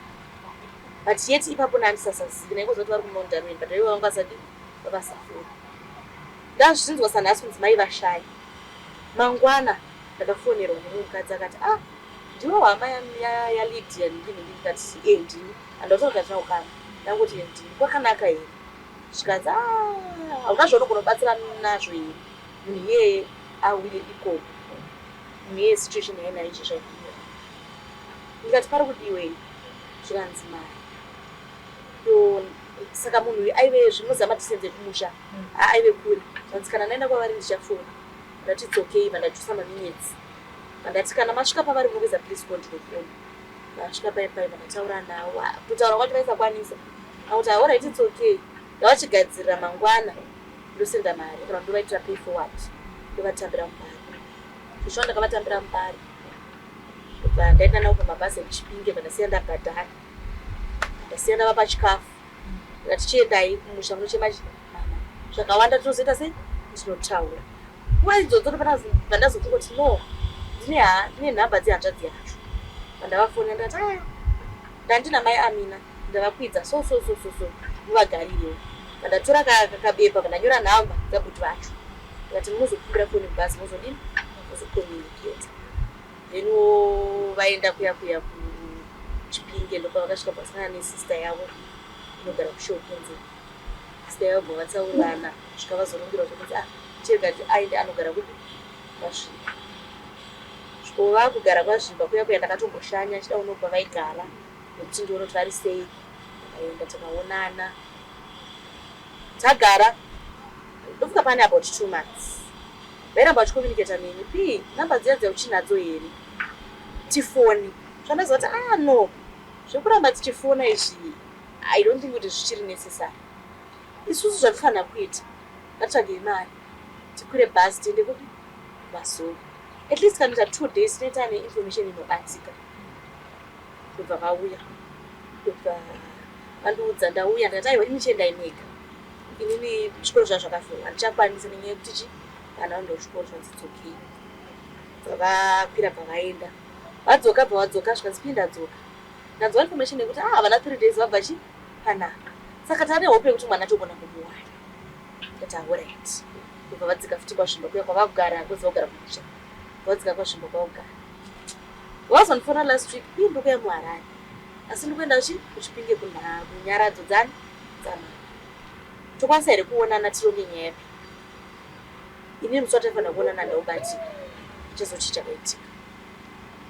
but yet ipapo nandisasazivi. Naingoziva kuti vari kuMount Darwin, but ivo vanga vasati vavasafura. Ndazvinzwa sanhasi kunzi mai vashaya. Mangwana ndakafonerwa nemumwe mukadzi, akati, "Ah, ndiwe hama yaLydia ndini?" Ndikati, "E, ndini." Handautaura kuti hatina kukama, ndangoti, "E, ndini. Kwakanaka here?" Zvikanzi, "A, hauna zvaunogona kubatsira nazvo here, munhu iyeye auye ikoko, munhu iyeye situation yainayo izvezvi aikumira?" Ndikati, "Pari kudiwei?" Zvikanzi, "Mari." Yo, saka munhu uyu aive zvinoziva madistance ekumusha, aive kure. Zvanzi, "Kana ndaenda kwavari ndichafona." Ndati, "It's okay." Vandajusa maminutes, vandati, "Kana masvika pavari munongeza, please call, ndinofona." Vasvika pai pai, vandataura navo. Ah, kutaura kwacho vaisakwanisa akuti, "Alright, it's okay, ndavachigadzirira mangwana, ndosenda mari kana ndovaitira pay forward, ndovatambira mubari." Zvishuwa ndakavatambira mubari. Ndobva ndaenda navo pamabhazi ekuChipinge, vandasiya ndabhadhara, ndasiya ndavapa chikafu. Ndikati, "Chiendai kumusha munochema mama zvakawanda, tinozoita sei, ndinotaura." Nguva idzodzo vandazofunga kuti no, ndine nhamba dzehanzvadzi yacho. Vandavafonera, ndikati, "Aya, ndandina mai Amina, ndavakwidza so so so so so, muvagarirewo." Pandatora kabepa pandanyora nhamba dzabhuti vacho. Ndikati munozokumbira foni mubhazi mozodini? Mozokommunicate. Then vaenda kuya kuya kuChipinge ndopavakasvika pasangana nesister yavo inogara kuShokunze. Sister yavo bva vataurirana kusvika vazorongerwa zvokunzi ah chirega aende anogara kupi kwaZvimba. Sviko vakugara kwaZvimba kuya kuya ndakatomboshanya chida unobva vaigara nekuti ndione kuti vari sei. Takaenda takaonana tagara ndofunga pane about 2 months. Vairamba vachicommunicata neni p namba dziya dziya uchinadzo here tifoni. Zvandaziva kuti ah no zvekuramba tichifona izvi I don't think kuti zvichiri necessary. Isusu zvatifanira kuita ngatsvagei mari tikwire bhazi tiende kupi kuMazowe. At least kanoita 2 days tinenge taane information inobatika. Ndobva vauya ndobva vandiudza ndauya ndikati aiwa imi chiendai mega inini zvikoro zvaa zvakavhurwa handichakwanisi nenyaya yekuti chi vana vanoenda kuchikoro zvanzi it's okay. Bva vakwira bva vaenda vadzoka bva vadzoka zvikanzi pii ndadzoka ndanzwa information yekuti ah havana 3 days vabva chi panapa saka tane hope yekuti mwana togona kumuwana. Ndikati alright. Ndobva vadzika futi kwaZvimba kuya kwavakugara kozi vagara kumusha vadzika kwaZvimba kwavakugara. Vazondifona last week pii ndikuya muHarare asi ndikuenda chi kuChipinge kunyaradzo dzani dzamama. Tokwanisa here kuonana tironge nyaya yapi? Inini musi wataifanira kuonana ndaubatika ndichazochi chakaitika.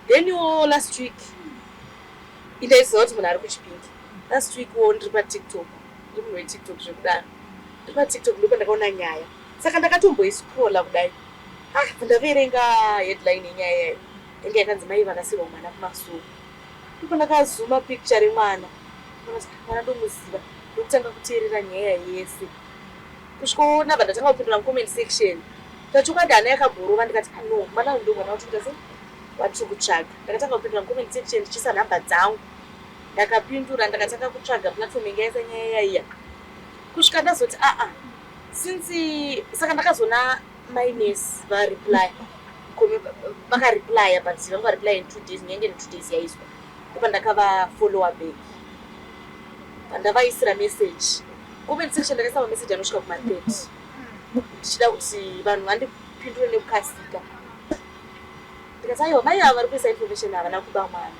Then wo last week indaiziva kuti munhu ari kuChipinge. Last week wo ndiri paTikTok ndiri munhu weTikTok zvekudaro. Ndiri paTikTok ndipo ndakaona nyaya saka ndakatomboiscrolla kudai ah ndaverenga headline yenyaya yayo yange yakanzi mai vakasirwa mwana kumasuo. Ndipo ndakazuma picture remwana mwana ndomuziva ndokutanga kuteerera nyaya yese kusvika ndabva ndatanga kupindura mucomment section. Tachokwadi hana yakamborova ndikati ah no mwana uyu ndo mwana watiri kuita sei watiri kutsvaga. Ndakatanga kupindura mucomment section ndichiisa nhamba dzangu ndakapindura ndakatanga kutsvaga platform inge yaisa nyaya yaiya kusvika ndazoti aa since saka ndakazoona mai nurse vareply vakareplya but vanga vareply in 2 days nyange in 2 days yaiswa ndopa ndakavafollowa back pandavaisira message comment section ndakaisa mamessage anosvika kuma 30 ndichida kuti vanhu vandipindure nekukasika. Ndikati aiwa mai ava vari kuisa information havana kuba mwana.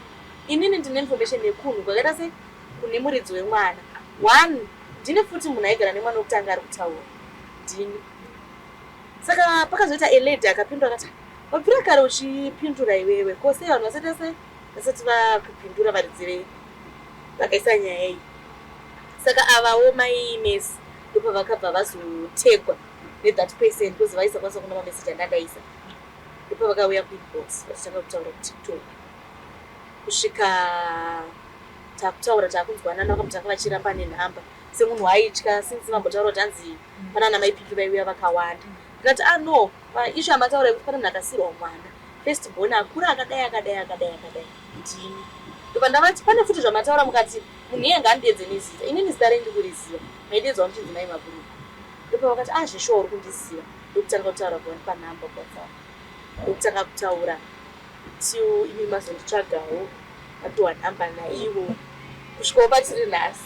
Inini ndine information yekunhu kwakaita sei kune muridzi wemwana. One ndini futi munhu aigara nemwana wekutanga ari kutaura ndini. Saka pakazoita a lady akapindura akati wabvira kare uchipindura iwewe ko sei vanhu vasati sei vasati vakupindura varidzi vei vakaisa nyaya iyi. Saka avawo mai Mercy ndopavakabva vazotegwa nethat person because vaisakwanisa kuona mameseji andandaisa. Ndopavakauya kuinbox vachitanga kutaura kuTikTok kusvika takutaura takunzwanana vakamutanga vachiramba nenhamba semunhu waitya since vambotaura kuti hanzi pana ana mai Pipi vaiuya vakawanda. Ndikati ah no ishu amataura yekuti pane munhu akasirwa mwana first born akura akadai akadai akadai akadai ndini. Ndobva ndavati pane futi zvamataura mukati munhu iye ngaandiedze nezita inini zita renyu ndikuriziva maidedzwa muchinzi mai Mabhurugu. Ndopavakati ah zveshuwa uri kundiziva ndokutanga kutaura kuvandipa nhamba kuWhatsApp ndokutanga kutaura till imi mazonditsvagawo mapiwa nhamba naivo kusvikawo patiri nhasi.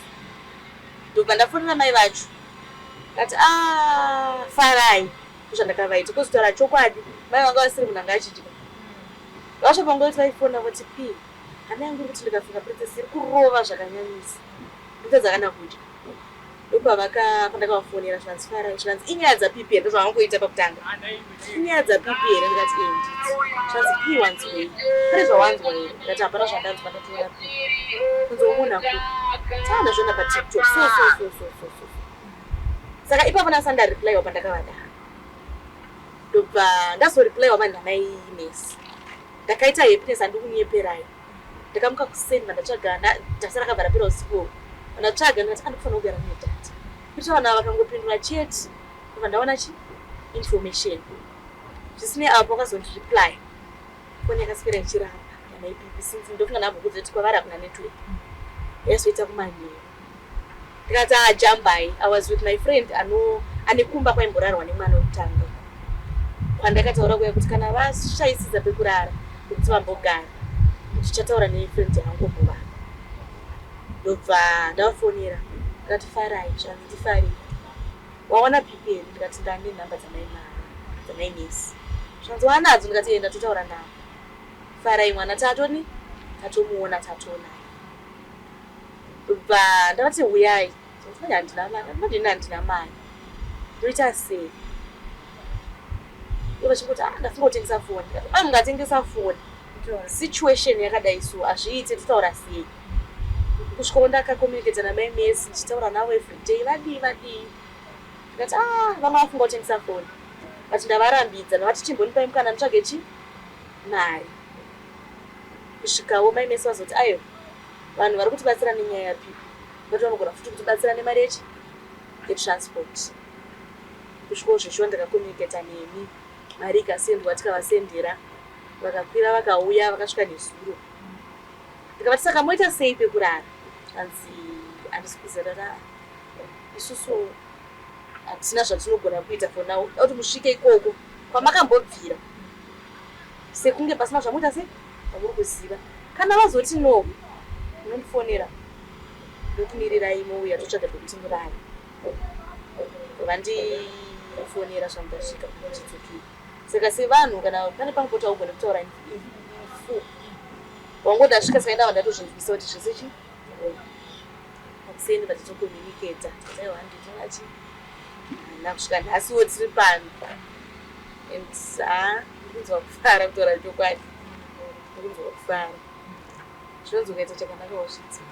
Ndobva ndafonera mai vacho ndati ah farai ndozvandakavaita kozotaura chokwadi mai vanga vasiri munhu anga achidya. Vasvika panguva yekuti vaifona voti p hana yangu iri kuti ndikafunga princess iri kurova zvakanyanyisa ndotadza kana kudya. Ndopavaka pandakavafonera zvikanzi farai zvikanzi inyaya dzaPP here ndozvavangoita pakutanga. Inyaya dzaPP here ndikati eh nditi. Zvikanzi P wanzwei? Pane zvawanzwa here? Ndikati hapana zvandanzwa ndatoona P. Kunzi wamuona kupi? Taa ndazviona paTikTok so so so so so so. Saka ipapo ndasati ndareplywa pandakavadaro. Ndobva ndazoreplywa manje namai Mercy. Ndakaita happiness handikunyeperai. Ndakamuka kuseni vandatsvaga data rakabva rapera usiku uhu. Vandatsvaga ndikati andikufanira kugara ndine data. Kuitira vanhu ava vakangopindura chete ndobva ndaona chi information. Zvisinei apo vakazondireply foni yakaswera ichiramba yamaipipi since ndofunga ndambokudza kuti kwavari hakuna network. Yazoita kumanheru. Ndikati ah jambai I was with my friend ano ane kumba kwaimborarwa nemwana wekutanga kwandakataura kuya kuti kana vashaisisa pekurara pekuti vambogara ndichataura nefriend yangu mbovapa. Ndobva ndavafonera ndikati farai zvanzi ndifarire. Wawana pipi here? Ndikati ndane nhamba dzamai Mesi. Zvikanzi wanadzo? Ndikati enda totaura navo. Farai mwana tatoni tatomuona tatonaye. Bva ndavati huyai. Zvikanzi handina mari. Ndini handina mari. Ndoita sei? Ivo vachingoti ah ndafunga kutengesa foni. Ndikati ah mungatengesa foni. Situation yakadai so hazviite totaura sei? Kusvikawo ndakacommunicata namai Mesi ndichitaura navo everyday vadii vadii. Ndikati ah vanga vafunga kutengesa foni. But ndavarambidza ndavati chimbonipai mukana nditsvage chi mari. Kusvikawo mai Mesi vazoti ayo vanhu vari kutibatsira nenyaya yaPipi. But vanogona futi kutibatsira nemari yechi yetransport. Kusvikawo zveshuwa ndakacommunicata nemi mari ikasendwa tikavasendera vakakwira vakauya vakasvika nezuro. Ndikavati saka moita sei pekurara? Zvanzi handisi kuziva ndati isusu hatina zvatinogona kuita for now. Kuti musvike ikoko kwamakambobvira sekunge pasina zvamuita sei zvamuri kuziva. Kana vazoti no munondifonera ndokumirirai mouya totsvaga pekuti murare. Vandifonera zvamundasvika ndichidzokera. Saka sevanhu kana pane pamwe poti haugoni kutaura full. Wangoti ndasvika saka ndava ndatozvinzwisa kuti zvese chi pakuseni vachitocommunicata aiwa handiti chi handina kusvika nhasiwo tiri pano and ha ndikunzwa kufara kutaura chokwadi ndikunzwa kufara zvinonzi ukaita chakanaka wazviitira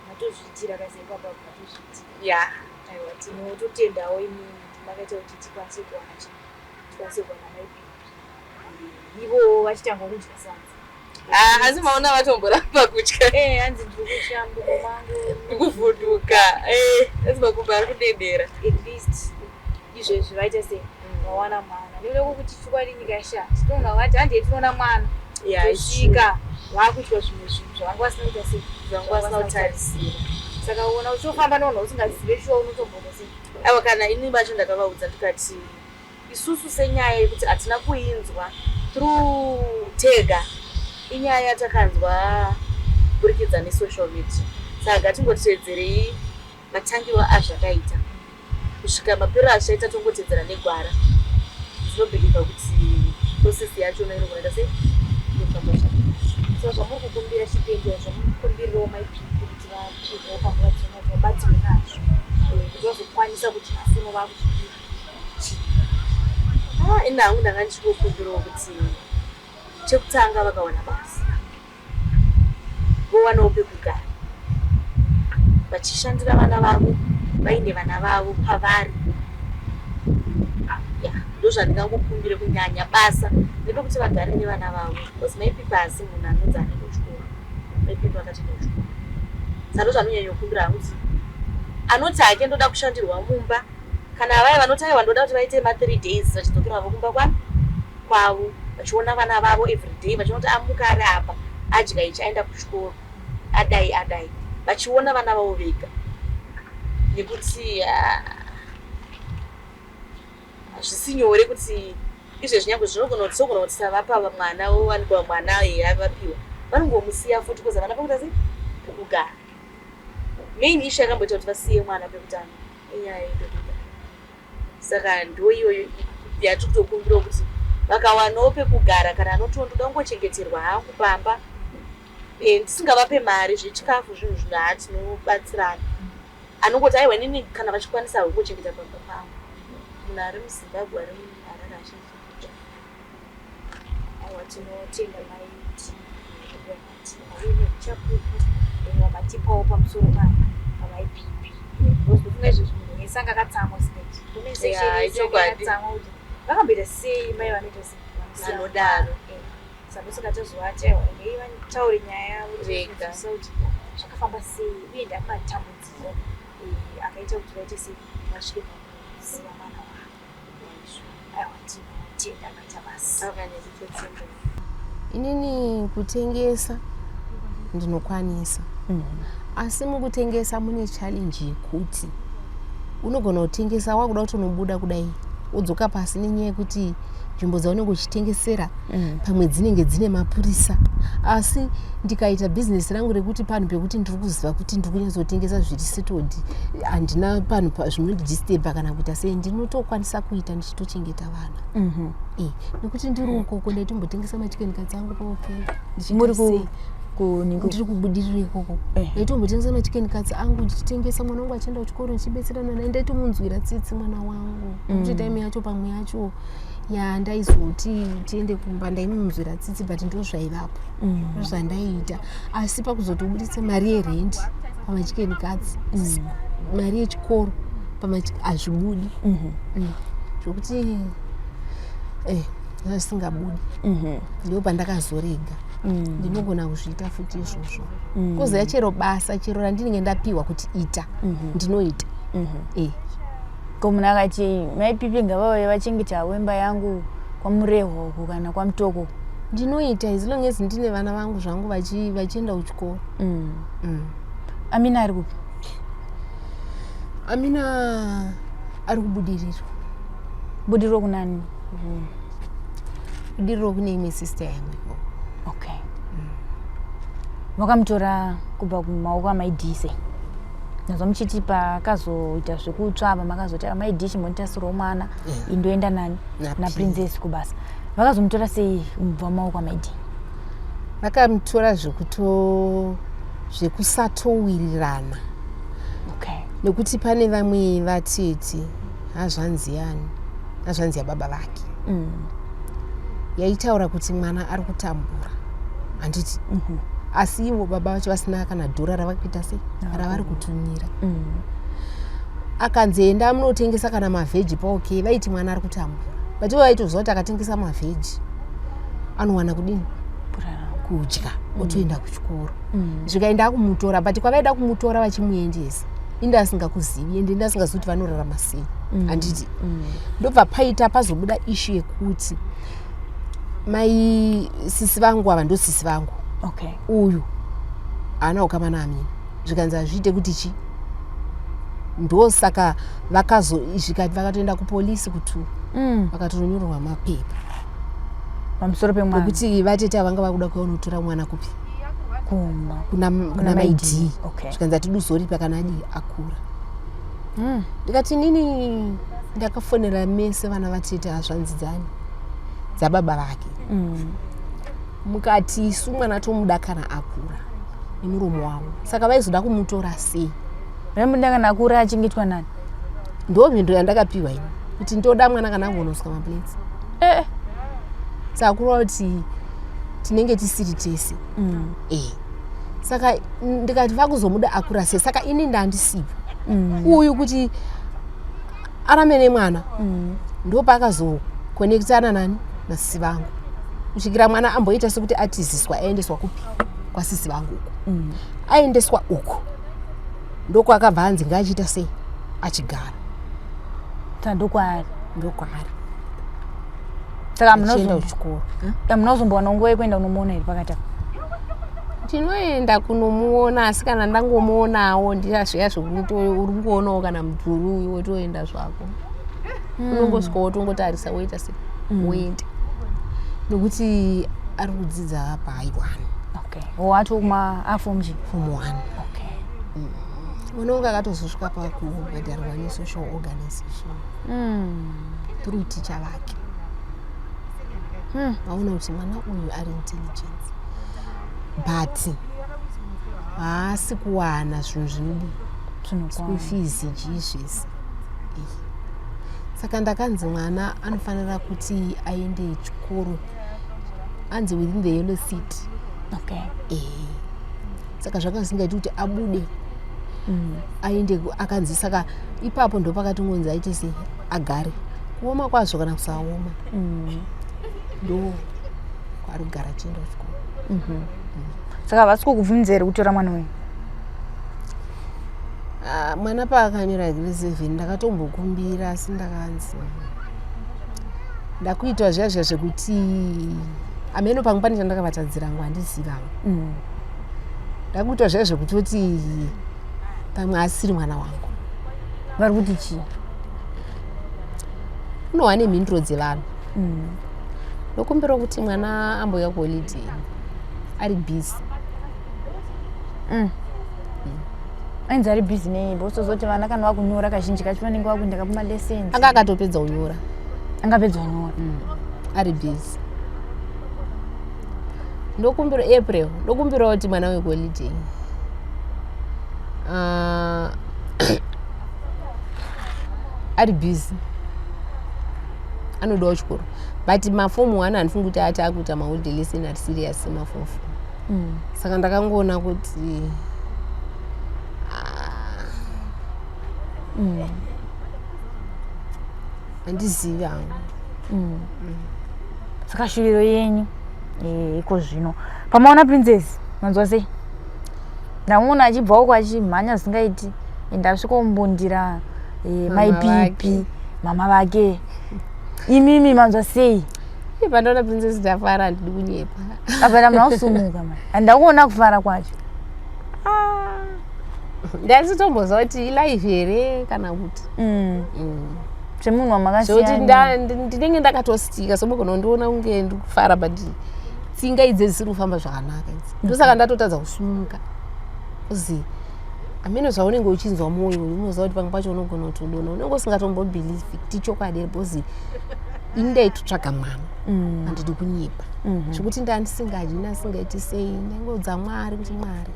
Matozviitira kazi ipapa matozviitira.
Ya.
Aiwa tinototendawo imimi makaita kuti tikwanise kuwana chi tikwanise kuwana mai Pipi. Ivo vachitanga kudya sadza.
Ah, asi maona vatomboramba kutya.
Eh, hanzi ndiri kutya mudomo mangu.
Ndikuvhunduka. Eh, asi makumbo ari kudedera.
At least izvezvi vaita sei vawana mwana. Nekuda kwekuti chokwadi nyika yashata. Tinoona vati handei tinoona mwana. Tosvika vakuitwa zvimwe zvinhu zvavanga vasina kuita sei
Zvanga vasina kutarisira.
Saka uona uchitofamba nevanhu usingazive shuwa unotomboita sei.
Aiwa kana ini vacho ndakavaudza ndikati isusu senyaya yekuti hatina kuinzwa through tega inyaya yatakanzwa kuburikidza nesocial media saka ngatingotedzerei matangiro azvakaita kusvika mapero azvaita tongotedzera negwara. Ndinobhilivha kuti process yachona inogona sei inofamba zvakanaka.
So zvamuri kukumbira chipendera zvamuri kukumbirirawo mai Pipi kuti vapihwewo panguva dzino kuti vabatsirwe nazvo kuti vazokwanisa kuti nhasi uno vakuzvidii chii.
Ah, ini hangu ndanga ndichingokumbirawo kuti chekutanga vakawana basa vowanawo pekugara vachishandira vana vavo vaine vana vavo pavari. Ya, ndozvandingangokumbire kunyanya basa nepekuti vagare nevana vavo because mai Pipi haasi munhu anonzi ane kuchikoro. Mai Pipi vakatoenda kuchikoro saka ndozvanonyanya kukumbira kuti anoti hake ndoda kushandirwa mumba kana vaya vanoti aiwa ndoda kuti vaite ma3 days vachidzokera vavo kumba kwavo vachiona vana vavo everyday vachiona kuti amuka ari apa adya ichi aenda kuchikoro adai adai vachiona vana vavo vega nekuti hazvisi nyore kuti izvezvi nyangwe zvinogona kuti togona kuti savapa mwana owanikwa mwana eya vapiwa vanongomusiya futi because havana pekuita sei pekugara. Main issue yakamboita kuti vasiye mwana pekutanga inyaya yepekugara saka ndo iyoyo yatiri kutokumbirawo kuti vakawanawo pekugara kana anotiwo ndoda kungochengeterwa hangu pamba ndisingavape mari zvechikafu zvinhu zvino haa tinobatsirana anongoti aiwa inini kana vachikwanisa kungochengeta pamba pangu munhu ari muZimbabwe ari muHarare achichengeta.
Aiwa tinotenda mai uine uchapupu wamatipawo pamusoro pamai Pipi. Because ndofunga izvezvi munhu wese anga akatsamwa sineti. Comment section
Yeah,
yese yanga
ichokwadi.
yakatsamwa kuti vakamboita sei mai vanoita sei
Vanodaro.
Saka ndosaka tazovati aiwa regai vataure nyaya yavo
Vega.
tinzwisisa kuti zvakafamba sei uye ndamatambudziko akaita kuti vaite sei vasvike pakusiya mwana wavo. Aiwa tinotenda maita basa.
Inini kutengesa ndinokwanisa asi mukutengesa mune challenge yekuti unogona kutengesa wakuda kuti unobuda kudai wodzoka pasi nenyaya yekuti nzvimbo dzaunenge uchitengesera pamwe dzinenge dzine mapurisa. Asi ndikaita bhizinesi rangu rekuti panhu pekuti ndiri kuziva kuti ndiri kunyatsotengesa zviri settled, handina panhu zvinondidisturba kana kuita sei, ndinotokwanisa kuita ndichitochengeta vana. Nekuti ndiri ukoko ndaitombotengesa machicken cuts angu paOK.
Muri
Ndiri kubudirira ikoko. Ndaitombotengesa machicken cuts angu ndichitengesa, mwana wangu achienda kuchikoro, ndichibetserana naye. Ndaitomunzwira tsitsi mwana wangu nekuti time yacho pamwe yacho yandaizoti tiende kumba ndaimunzwira tsitsi, but ndo zvaivapo, ndozvandaiita. Asi pakuzotobudisa mari yerendi pamachicken cuts, mari yechikoro hazvibudi. Zvokuti zvisingabudi, ndo pandakazorega. Ndinogona kuzviita futi izvozvo. Kuziva chero basa chero randinenge ndapiwa kuti ita, ndinoita.
Ko munhu akati maipipi ngavauye vachengeta havo imba yangu kwaMurehwa uko kana kwaMutoko?
Ndinoita as long as ndine vana vangu zvangu vachienda kuchikoro.
Amina ari kupi?
Amina ari kubudiriro.
Budiriro kunani?
Budiriro kune imwe sister yangu ikoko.
Okay, vakamutora kubva kumaoko amaidii sei? Nazwa muchiti pakazoita zvekutsva apa makazoti amaidii chimbonditasirawo mwana, indoenda nani? NaPrincess kubasa. Vakazomutora sei kubva mumaoko amaidii?
Vakamutora zvekusatowirirana. Nekuti pane vamwe vatete, hazvanzi yani, hazvanzi yababa vake, yaitaura kuti mwana ari kutambura, handiti? Asi ivo baba vacho vasina kana dhora ravakuita sei, ravari kutumira. Akanzi enda munotengesa kana mavheji paOK, vaiti mwana ari kutambura, but ivo vaitoziva kuti akatengesa mavheji anowana kudini? Kudya, otoenda kuchikoro. Zvikaenda kumutora, but kwavaida kumutora vachimuendesa, inde asingakuzivi, ende inde asingazivi kuti vanorarama sei, handiti? Ndobva paita pazobuda issue yekuti mai sisi vangu ava, ndo sisi vangu, uyu haana ukama naAmina. Zvikanzi hazviite kuti chi, ndosaka vakazo zvikati vakatoenda kupolisi kutu vakatonyorerwa mapepa
pamusoro pemwana.
Nekuti vatete vanga vakuda kuunotora mwana kupi?
Kumba.
Kuna
Mai
Mai
D.
D. Zvikanzi hatidi uzoripa kana adii akura. Ndikati nini ndakafonera mese vana vatete hazvanzi dzani dzababa vake, mukati isu mwana tomuda kana akura nemuromo wavo, saka vaizoda kumutora sei?
Vamuda kana akura achengetwa nani?
Ndo mhindo yandakapiwa ini kuti ndoda mwana kana agonoswa maplates. Saka kureva kuti tinenge tisiri tese. Saka ndikati vakuzomuda akura sei? Saka ini ndandisipo. Uyu kuti arame nemwana, ndopaakazokonekitana nani, nasisi vangu, kusvikira mwana amboita sekuti atiziswa, aendeswa kupi? Kwasisi vangu uku. Aendeswa uku ndokwakabva anzi ngaachiita sei, achigara.
Tandokwaari?
Ndokwaari.
Saka
achienda kuchikoro.
Hamuna kuzombowana nguva yekuenda kunomuona here pakati apa?
Tinoenda kunomuona, asi kana ndangomuonawo ndiyazviya zvekuti uri kungoonawo kana mudhuri uyu, wotoenda zvako. Unongosvika wotongotarisa, woita se woenda, nekuti ari kudzidza pahigh one.
Okay, watokuma aform chi?
Form one. Mwana wangu akatozosvika pakubhadharwa nesocial organization through ticha vake. Vaona kuti mwana uyu ari intelligence, but haasi kuwana zvinhu zvinodii, school fees, chii zvese. Saka ndakanzi mwana anofanira kuti aende chikoro, anzi within the yellow seat. Saka zvanga zvisingaiti kuti abude aende akanzi saka ipapo ndo pakatongonzi aite sei, agare, kuoma kwazvo kana kusaoma, ndo kwaari kugara achienda kuchikoro.
Saka havasi kukubvumidza here kutora mwana wenyu?
Ah, mwana paakanyora grade 7 ndakatombokumbira, asi ndakanzi ndakuitwa zviya zviya zvekuti ameno pamwe pane chandakavatadzira ngo, handizivangu. Ndakuitwa zviya zvekutoti pamwe asiri mwana wangu.
Vari kuti chii?
Unohwa nemhinduro dzevanhu. Ndokumbirawo kuti mwana ambouya kuholiday ari busy.
Ainzi ari busy nei? Because vana kana vakunyora kazhinji kacho vanenge vakuenda kumalessons.
Anga akatopedza kunyora.
Angapedza kunyora.
Ari busy. Ndokumbira April, ndokumbirawo kuti mwana uye kuholiday. Ari busy, anodawo chikoro, but mafomu 1 handifungi kuti ati akuita maholiday lesson ari serious semafomu 4. Saka ndakangoona kuti ah, handizivi hangu.
Saka shuviro yenyu iko zvino pamaona Princess, manzwa sei? Ndamuona achibva uko achimhanya zvisingaiti, ndasvika kumbundira mai
Mama
Pipi,
vake.
Mama vake. Imimi manzwa sei?
Pandaona Princess ndafara, handidi kunyepa.
Apa muna kusumuka ma handakuona kufara kwacho.
Ndasitombozva kuti ilive here kana kuti
Semunhu
Zvekuti
wamakasiyana.
ndinenge ndakatostika, somugona kundiona kunge ndiri kufara, but tsinga idzi dzisiri kufamba zvakanaka idzi, ndosaka ndatotadza kusumuka kuzi hameno zvaunenge uchinzwa mwoyo. Unoziva kuti pamwe pacho unogona kuti udona, unenge usingatombobelievi kuti chokwadi here, because ini ndaitotsvaga mwana. Handidi kunyepa, zvekuti ndandisingadyi, ndasingaiti sei, ndaingoudza Mwari kuti Mwari,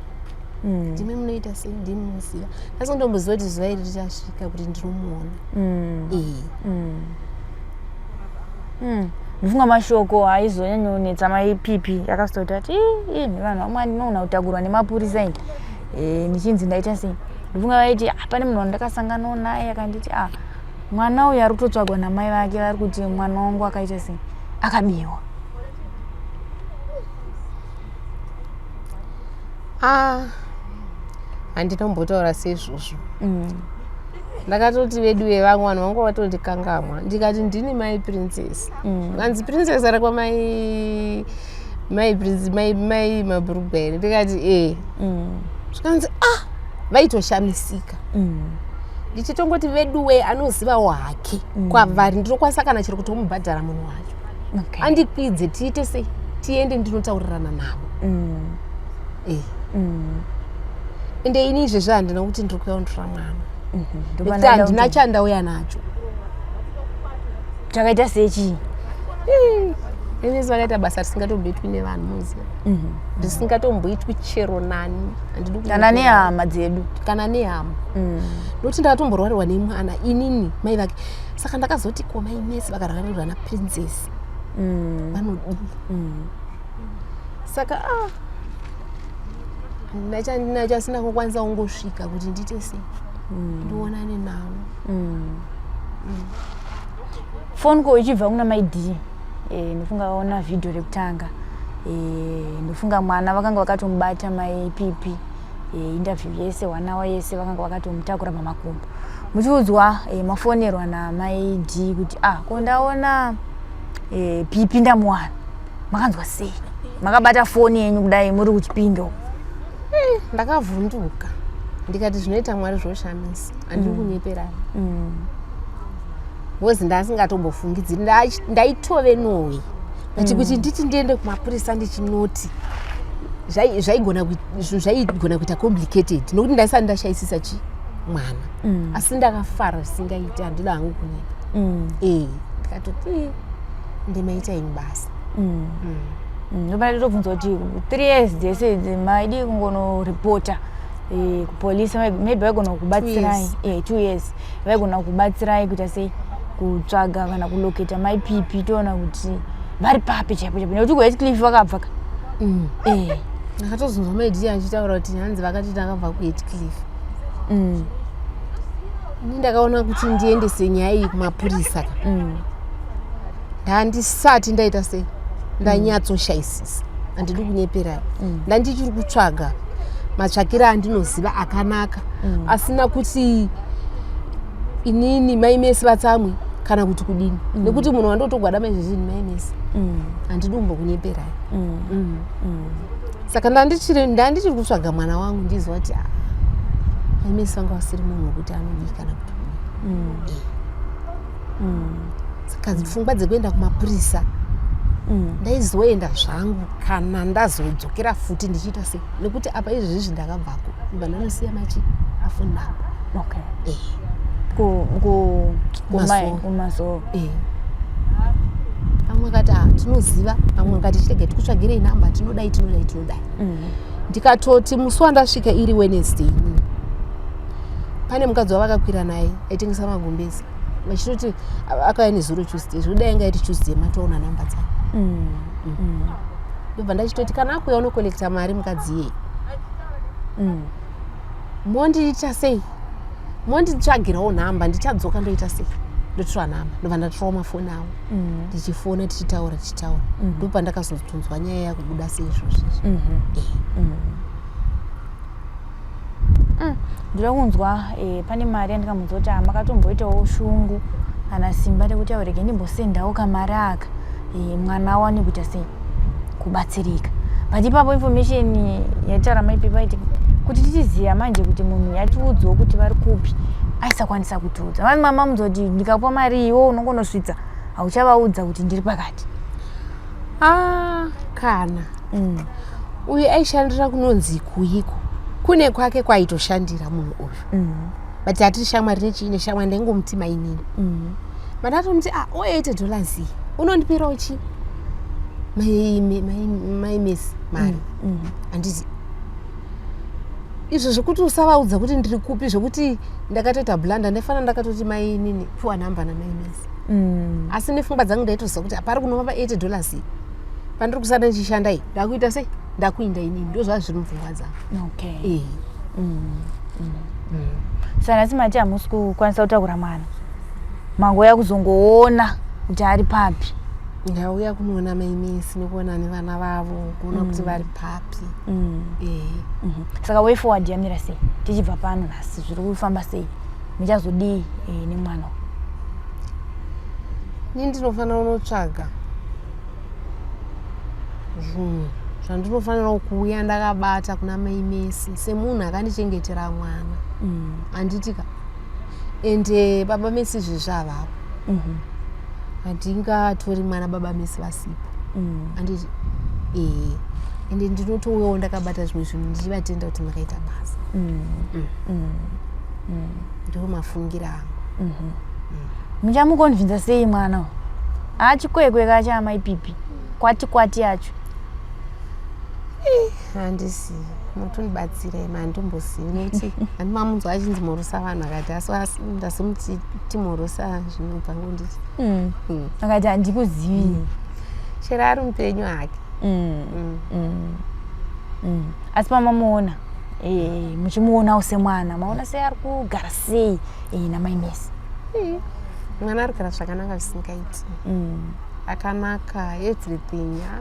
ndimi munoita sei, ndimi munoziva. Ndasingatomboziva kuti zuva iri richasvika kuti ndinomuona. Ee.
Ndifunga mashoko aizonyanyonetsa maiPipi akasitoti ati, "Ii, imi vanhu vamwari, ndinoona kutakurwa nemapurisa ini ndichinzi ndaita sei." Ndifunga vaiti, "Ah, pane munhu wandakasanganawo naye akanditi, ah, mwana uyu ari kutotsvagwa namai vake, vari kuti mwana wangu akaita sei, akabiwa."
Ah, handinombotaura seizvozvo. Ndakatoti vedu vevamwe vanhu vangu vatondikangamwa, ndikati ndini mai Princess. Kanzi Princess ari kwamai mai Prince, mai mabhurugwa here? Ndikati e. Zvikanzi ah, vaitoshamisika. Ndichitongoti veduwe, anozivawo hake kwavari, ndinokwanisa kana chero kutomubhadhara munhu wacho andikwidze, tiite sei, tiende ndinotaurirana navo. E, ende ini izvezvi handina kuti ndiri kuya kundora mwana, nekuti handina chandauya nacho.
Chakaita sechii?
Inisi vakaita basa risingatomboitwi nevanhu, muziva, risingatomboitwi chero nani. Handidi
kana
kunyepera.
Nehama dzedu.
Kana nehama, nokuti ndakatomborwarirwa nemwana inini mai vake. Saka ndakazoti ko mai Mesi vakarwarirwa naPrincess vanodii? Saka ah, handina chandinacho, asina kukwanisa kungosvika kuti ndiite sei, ndionane navo.
Phone call ichibva kuna mai D, ndofunga vaona vhidhiyo rekutanga, ndofunga mwana vakanga vakatomubata mai Pipi, interview yese, one hour yese vakanga vakatomutakura pamakumbo. Muchiudzwa, mafonerwa namai D kuti, ah, ko ndaona Pipi ndamuwana, makanzwa sei makabata foni yenyu kudai muri kuChipinge?
Ndakavhunduka, ndikati zvinoita Mwari zvoshamisa. Handiri kunyeperani, because ndasingatombofungidziri. Ndaitove nowe, but kuti nditi ndiende kumapurisa ndichinoti zvinhu zvaigona kuita complicated, nokuti ndaisati ndashayisisa chi mwana. Asi ndakafara zvisingaiti, handida hangu kunyepa. E, ndikatoti, "Eh, ndimaita ini basa."
Ndopana totobvunza kuti 3 years dzese idzi maidi kungonoripota kupolisi, maybe vaigona kukubatsirai.
Years.
2 years vaigona kukubatsirai kuita sei, kutsvaga kana kulocata maiPipi, toona kuti vari papi chaipo chaipo, nekuti kuHatcliffe vakabva ka.
Ndakatozonzwa maidi achitaura kuti hanzi vakati ndakabva kuHatcliffe. Ini ndakaona kuti ndiendese nyaya iyi kumapurisa ka, ndandisati ndaita sei, ndanyatsoshayisisa. Handidi kunyeperai, ndandichiri kutsvaga matsvakiro andinoziva akanaka, asina kuti inini mai Mesi vatsamwe kana kuti kudini, nekuti munhu wandotogwadama izvezvi ni mai Mesi. Handidi kumbokunyeperai. Saka ndandichiri kutsvaga mwana wangu, ndiziva kuti ah, mai Mesi vanga vasiri munhu wekuti anodii kana kuti kudii. Saka pfungwa dzekuenda kumapurisa ndaizoenda zvangu kana ndazodzokera futi ndichiita sei, nekuti apa izvezvi ndakabvako, ndibva ndanosiya machi afoni namba.
Okay.
Eh.
Kumazoro.
Kumazoro. Vamwe vakati, "Ah, tinoziva." Vamwe vakati, "Chirege tikutsvagirei namba, tinodai, tinodai, tinodai." Ndikatoti musi wandasvika iri Wednesday inini, pane mukadzi wavakakwira naye aitengesa magumbezi, vachitoti akauya nezuro Tuesday, zvekudai anga iti Tuesday matoona namba dzavo. Ndobva ndachitoti kana akuuya unokolekta mari mukadzi iyeye, mondiita sei, monditsvagirawo nhamba, ndichadzoka ndoita sei, ndotora nhamba. Ndobva ndatorawo mafoni avo, ndichifona, tichitaura, tichitaura. Ndopa ndakazotonzwa nyaya yakubuda seizvozvo.
Ndinoda kunzwa, pane mari yandikamunzwa kuti makatomboitawo shungu kana simba rekuti aurege ndimbosendawo kamari aka, mwana awane kuita sei, kubatsirika. But ipapo information yataura maipepa iti kuti tichiziva manje kuti munhu yatiudzawo kuti vari kupi, aisakwanisa kutiudza. Vanhu mama munzwa kuti ndikakupa mari iwo unongonosvitsa, hauchavaudza kuti ndiri pakati.
Ah, kana uyu aishandira kunonzi kuiko, kune kwake kwaitoshandira munhu uyu, but hatiri shamwari nechiine shamwari, ndaingomuti mainini. Mandatomuti, "Ah, o $80 iyi unondipirawo chi maimesi mari?" Handiti izvo zvekuti usavaudza kuti ndiri kupi, zvekuti ndakatoita blunder, ndaifanira ndakatoti mainini piwa nhamba namaimesi. Asi nepfungwa dzangu ndaitoziva kuti hapari kunova pa $80 iyi pandiri kusada ndichishanda iyi, ndakuita sei, ndakuinda inini, ndo zvava zviri mupfungwa dzangu.
Okay. Saka nhasi mati hamusi kukwanisa kutakura mwana, mangouya kuzongoona kuti ari papi?
Ndauya kunoona maimesi nekuona nevana vavo, kuona kuti vari papi.
Saka way forward yamira sei tichibva pano nhasi? Zviri kufamba sei? Muchazodii nemwana?
Ini ndinofanira kunotsvaga zvinhu zvandinofanira kuuya ndakabata kuna maimesi semunhu akandichengetera mwana, handitika? Ende baba Mesi izvezvi havapo. Handingatori mwana baba Mesi vasipo, handiti? Ee, ende ndinotouyawo ndakabata zvimwe zvinhu ndichivatenda kuti makaita basa. Ndo mafungiro angu.
Muchamukonvinza sei mwana uyu? Achikwekwe kacho amaipipi kwati kwati yacho.
Handisi, mutondibatsira imi, handitombozivi, nekuti handimamunzwa achinzi mhorosa vanhu, akati asi ndazomuti timhorosa zvinobva ngonditi.
Akati handikuzivi.
Chero ari mupenyu hake.
Asi pamamuona, muchimuonawo semwana, maona sei, ari kugara sei namaimesi?
Mwana ari kugara zvakanaka zvisingaiti. Akanaka, everything, ah,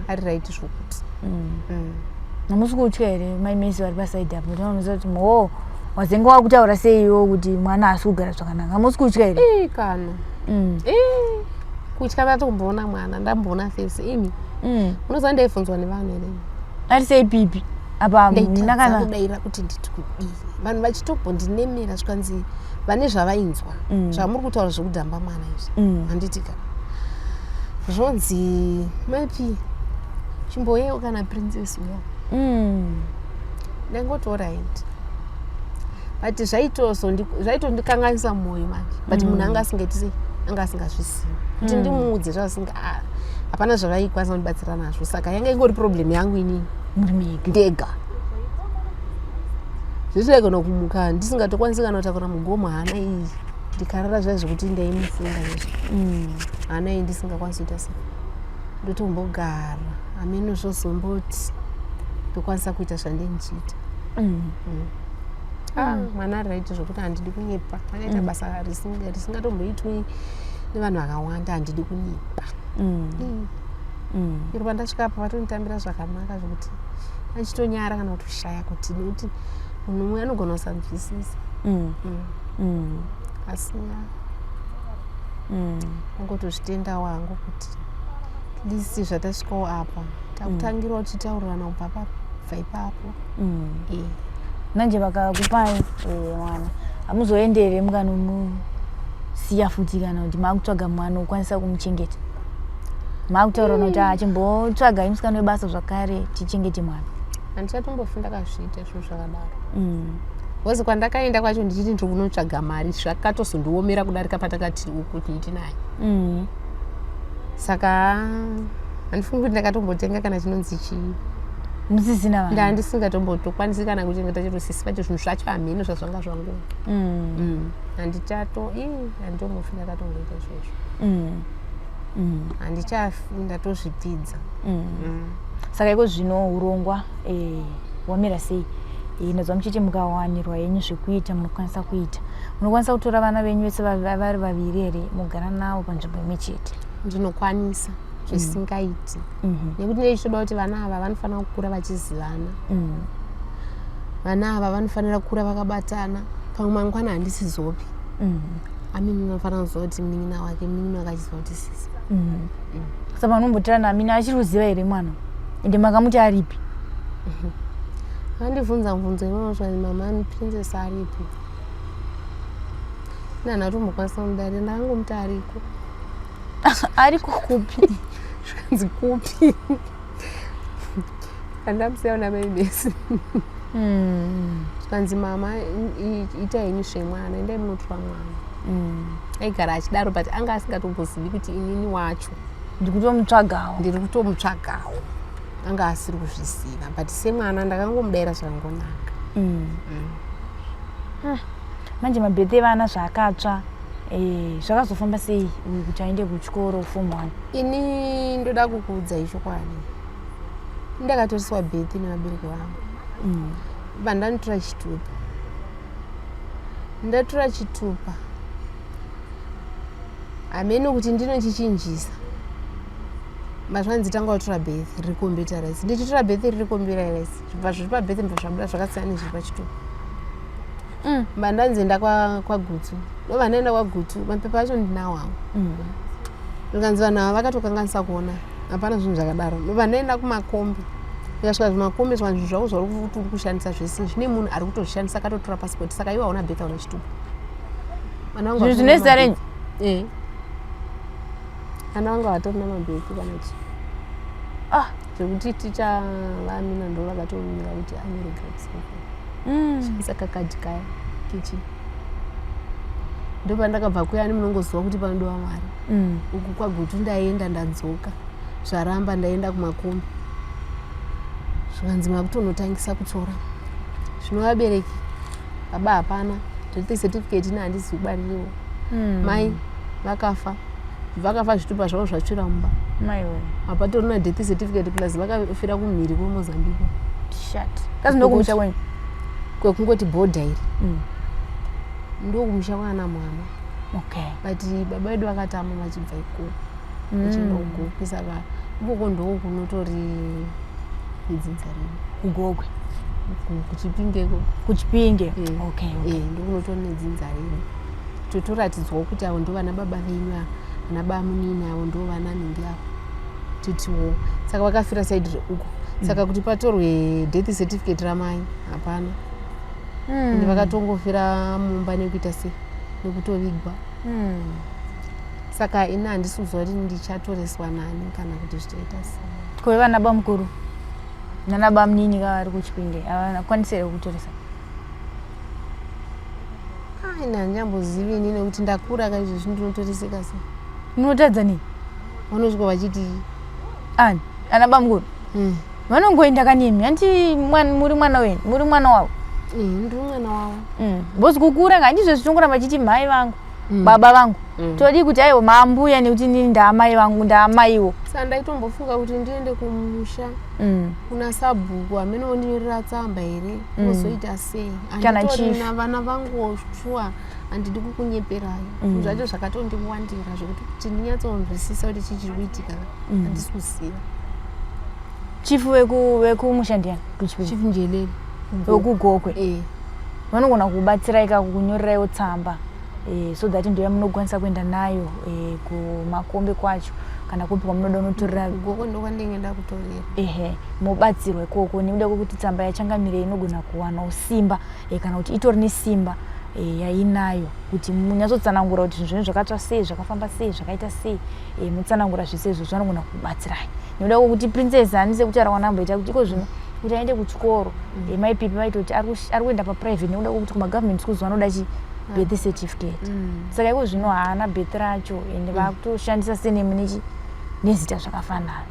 ari right zvokuti.
Hamusi kutya here maimesi vari pasaidi apo? Tinonoziva kuti mo wazenge wakutaura seiwo kuti mwana haasi kugara zvakanaka. Hamusi kutya here?
Ii, kana. Ii, kutya ndatomboona mwana, ndamboona face imi. Unoziva ndaibvunzwa nevanhu here?
Ari sei pipi apa?
Ndaitadza
Nakana
kudaira kuti nditi kudii, vanhu vachitombondinemera, zvikanzi vane zvavainzwa, zvamuri kutaura zvekudhamba mwana izvi, handitika? Zvonzi maipi chimboyewo kana Princess uya. Ndaingoti alright, but zvaitondikanganisa mwoyo manje, but munhu anga asingaiti sei, anga asingazvisivi kuti ndimuudze zvasinga, ah, hapana zvavaikwanisa kundibatsira nazvo, saka yanga ingori problem yangu inini.
Muri mega.
Ndega zvisidaigona kumuka ndisingatokwanisi kana kutakura mugomo, hana iyi ndikarara zviya zvekuti ndaimufunga izvo, hana iyi ndisingakwanisi kuita sei, ndotombogara hameno, zvozomboti ndokwanisa kuita zvandindichiita. Ah, mwana ari right zvokuti, handidi kunyepa, akaita basa risingatomboitwi nevanhu vakawanda, handidi kunyepa. Iro pandasvika apa vatonditambira zvakanaka zvokuti achitonyara kana kutoshaya kuti, nekuti munhu umwe anogona kusanzwisisa. Asi angotozvitendawo hangu kuti at least zvatasvikawo apa, takutangirawo tichitaurirana kubva kubva ipapo.
Manje vakakupai mwana, hamuzoendere mukanomusiya? Maakusiya futi kana kuti maakutsvaga mwana ukwanisa kumuchengeta? Maakutaura kuti achimbotsvaga musikana webasa zvakare tichengete mwana?
Handichatombofi ndakazviita zvinhu zvakadaro. Because kwandakaenda kwacho ndichiti ndiri kunotsvaga mari, zvakatozondiomera kudarika patakati uku ndinaye. Saka handifungi kuti ndakatombotenga kana chinonzi chii.
Musisina vana.
Ndandisingatombotokwanisi kana kuchengeta chero sisi vacho, zvinhu zvacho hamheno zvazvanga zvangu. Handichato ii, handitombofi ndakatomboita izvozvo. Handichafi, ndatozvipfidza.
Saka iko zvino urongwa wamira sei? Ndazwa muchiti mukawanirwa henyu zvekuita munokwanisa kuita, munokwanisa kutora vana venyu vese vari vaviri here, mugara navo panzvimbo imwe chete?
Ndinokwanisa zvisingaiti, nekuti ndeichitoda kuti vana ava vanofanira kukura vachizivana. Vana ava vanofanira kukura vakabatana. Pamwe mangwana handisizopi, amini unofanira kuziva kuti munin'ina wake, munin'ina wake achiziva kuti sisi.
Saka vanombotirana, amini achiri kuziva here mwana, ende makamuti aripi?
Vandibvunza mubvunzo imomo, zvanzi, "Mama, Princess aripi?" Ina handatombokwanisa kumudarira, ndakangomuti ariko.
Ariko kupi?
Zvikanzi kupi? Handamusiya una maibesi. Zvikanzi, "Mama, ita henyu zvemwana, endai munotora mwana." Aigara achidaro, but anga asingatombozivi kuti inini wacho
ndikutomutsvagawo.
Ndiri kutomutsvagawo, anga asiri kuzviziva, but semwana ndakangomudayira zvakangonaka.
Manje mabirthday evana zvaakatsva, zvakazofamba sei uyu kuti aende kuchikoro form one?
Ini ndoda kukuudzai chokwadi, ndakatoriswa birth nevabereki vangu. Vandanotora chitupa, ndatora chitupa, hameno kuti ndinochichinjisa. Mazvanzi tanga watora birth riri computerized. Ndichitora birth riri computerized, zvibva zviri pabirth mbva zvabuda zvakasiyana nezviri pachitupa. Mba ndanzi enda kwaGutu, ndobva ndaenda kwaGutu, mapepa acho ndinawo hangu. Zvikanzi vanhu ava vakatokanganisa kuona, hapana zvinhu zvakadaro. Ndobva ndaenda kumakombi, ndikasvika zvimakombi, zvikanzi zvinhu zvako zvauri kuti uri kushandisa zvese zvine munhu ari kutozvishandisa, akatotora pasipoti, saka iwe hauna birth, hauna chitupa. Vana vangu
Zvinhu
havatorina
zvine zita renyu?
mabirth. Eh, vana vangu havatorina mabirth kana chii.
Ah.
Zvekuti ticha vaamina ndo vakatomira kuti anyore grade 7. Saka kadhi kaya kichi ndopandakabva kuyani, munongoziva kuti panodiwa mari. Uku kwaGutu ndaenda, ndadzoka, zvaramba. Ndaenda kumakombi, zvikanzi makutonotangisa kutora zvino vabereki. Baba hapana death certificate, ine handizi kubaririwo. Mai vakafa, vakafa zvitupa zvavo zvatsvira mumba.
Maiwe.
Hapatorina death certificate, plus vakafira kumhiri kweMozambique.
Shat, kazi ndokumusha kwenyu?
Kwekungoti bhodha iri. Ndokumusha kwana mama. But baba vedu vakatama vachibva ikoko vachienda kuGokwe, saka ikoko ndoko kunotori nedzinza redu.
KuGokwe?
KuChipinge ikoko.
KuChipinge. Okay.
Ndokunotori nedzinza redu, totoratidzwawo kuti avo ndo vana baba venyu, ava vana bamunini, avo ndo vana nhingi avo, titiwo. Saka vakafira side reuko, saka kuti patorwe death certificate ramai hapana. Ende vakatongofira mumba nekuita sei, nekutovigwa. Saka ini handisi kuziva kuti ndichatoreswa nani kana kuti zvichaita sei.
Kove vana bamukuru nana bamunini kavari kuChipinge havakwanisi here kutoresa?
Ini handinyambozivi ini, nekuti ndakura kaizvezvi, ndinotoreseka sei?
Munotadza nei?
Vanosvika vachiti
Ani, ana bamukuru? Vanongoenda kanemi, hanti muri mwana wenyu, muri mwana wavo?
Ndiri mwana wavo.
Because kukura handizvo zvichongoramba vachiti mai vangu, baba vangu. Todii kuti aiwa, maambuya, nekuti inini ndaamai vangu, ndaamaiwo.
Saka ndaitombofunga kuti ndiende kumusha kuna sabhuku, hamene ondinyorera tsamba here, ozoita sei.
Kana
Handitorina vana vangu shuwa, handidi kukunyeperai. Zvinhu zvacho zvakatondiwandira zvekuti kuti ndinyatsonzwisisa kuti chii chiri kuitika handisi kuziva.
Chief vekumusha ndiani kuChipinge?
Chief Njelele.
WekuGokwe?
Eh.
Vanogona kubatsirai kako kunyoreraiwo tsamba, so that ndo yamunokwanisa kuenda nayo kumakombe kwacho kana kupi kwamunoda unotorera.
Gokwe ndokwandinge ndakutorera.
Ehe, mobatsirwa ikoko, nekuda kwekuti tsamba yachangamire inogona kuwanawo simba, kana kuti itori nesimba. e, yainayo kuti munyatsotsanangura kuti zvinhu zvenyu zvakatsva sei, zvakafamba sei, zvakaita sei, e, mutsanangura zvese izvo zvanogona kubatsirai nekuda kwekuti princess ani sekutaura kwanamboita kuti iko zvino kuti aende kuchikoro mm. e, maipipi vaitoti ari kuenda paprivate nekuda kwekuti kumagovernment schools vanoda chi birth certificate mm. Saka iko zvino haana birth racho and mm. vakutoshandisa senemu nechi nezita zvakafanana,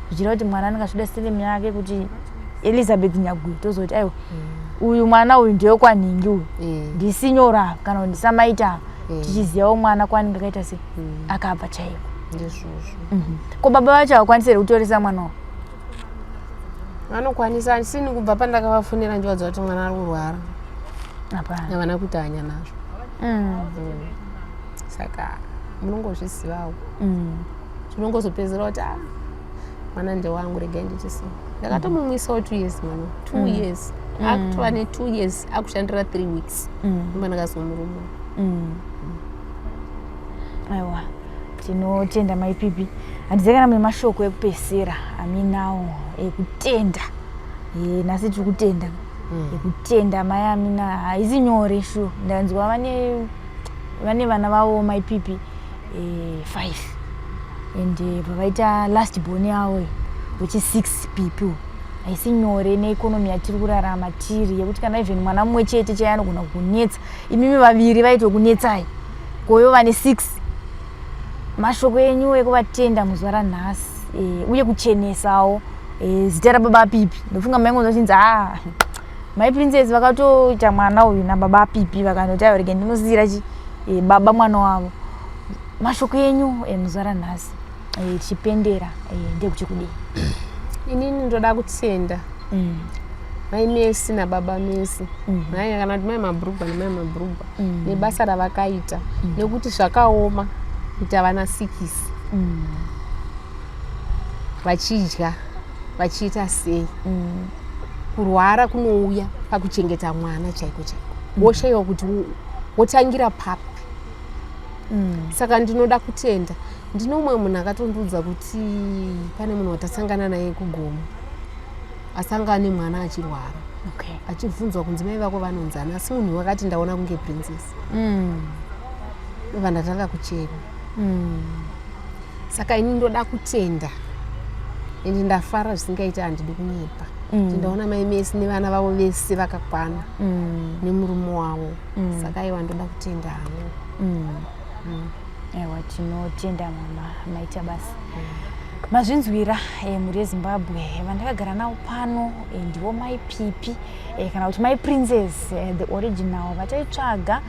zvichireva kuti mwana anenge achida senemu yake kuti Elizabeth Nyaguyo, tozoti aiwa uyu mwana uyu ndewekwanhingi uyu ndisinyora kana kuti ndisamaita ava, tichizivawo mwana kwaanenge akaita sei, akabva chaiko.
Ndizvozvo.
Ko baba vacho havakwanisi here kutoresa mwana wavo?
Vanokwanisa, asini kubva pandakavafonera ndivaudza kuti mwana ari kurwara,
hapana
havana kuita hanya nazvo. Saka munongozvizivawo, zvinongozopedzera kuti a mwana ndewangu, regai ndichisi ndakatomumwisawo 2 years, mwana 2 years, akutova ne2 years, akushandira 3 weeks, ndomba ndakazomurumura.
Aiwa, tinotenda maipipi. Handizivi kana mune mashoko ekupesera aminawo ekutenda. Nhasi tiri kutenda, ekutenda mai Amina. Haisi nyore shu, ndanzwa vane vana vavo maipipi 5 and pavaita last born yavo wechi 6 pipi. Haisi nyore neeconomy yatiri kurarama tiri, yekuti kana even mwana mumwe chete chaiye anogona kunetsa, imimi vaviri vaitokunetsai, koyo vane 6. Mashoko enyu ekuvatenda muzuva ranhasi, uye kuchenesawo zita rababa Pipi. Ndofunga maingonzwa chinzi a mai Princess vakatoita mwana uyu nababa Pipi, vakanoti aiwa, rege ndinosiyira chi baba mwana wavo. Mashoko enyu muzuva ranhasi tichipendera ndekuti kudii?
Inini ndoda kutenda mai Mesi nababa Mesi, mai kana kuti mai Mabhurugwa namai Mabhurugwa, nebasa ravakaita, nekuti zvakaoma kuita vana 6 vachidya, vachiita sei. Kurwara kunouya pakuchengeta mwana chaiko chaiko, woshayiwa kuti wotangira papi. Saka ndinoda kutenda. Ndine umwe munhu akatondiudza kuti pane munhu watasangana naye kugomo, asangana nemwana achirwara, achibvunzwa kunzi mai vako vanonzana, asi munhu wakati ndaona kunge Princess. Ndobva ndatanga kuchema. Saka ini ndoda kutenda ende ndafara zvisingaiti, handidi kunyepa. Ndaona mai Mesi nevana vavo vese vakakwana nemurume wavo. Saka aiwa, ndoda kutenda hangu.
Aiwa, tinotenda mama, maita basa. Mazvinzwira, mhuri yeZimbabwe, vandakagara navo pano ndivo mai Pipi, kana kuti mai Princess, the original vataitsvaga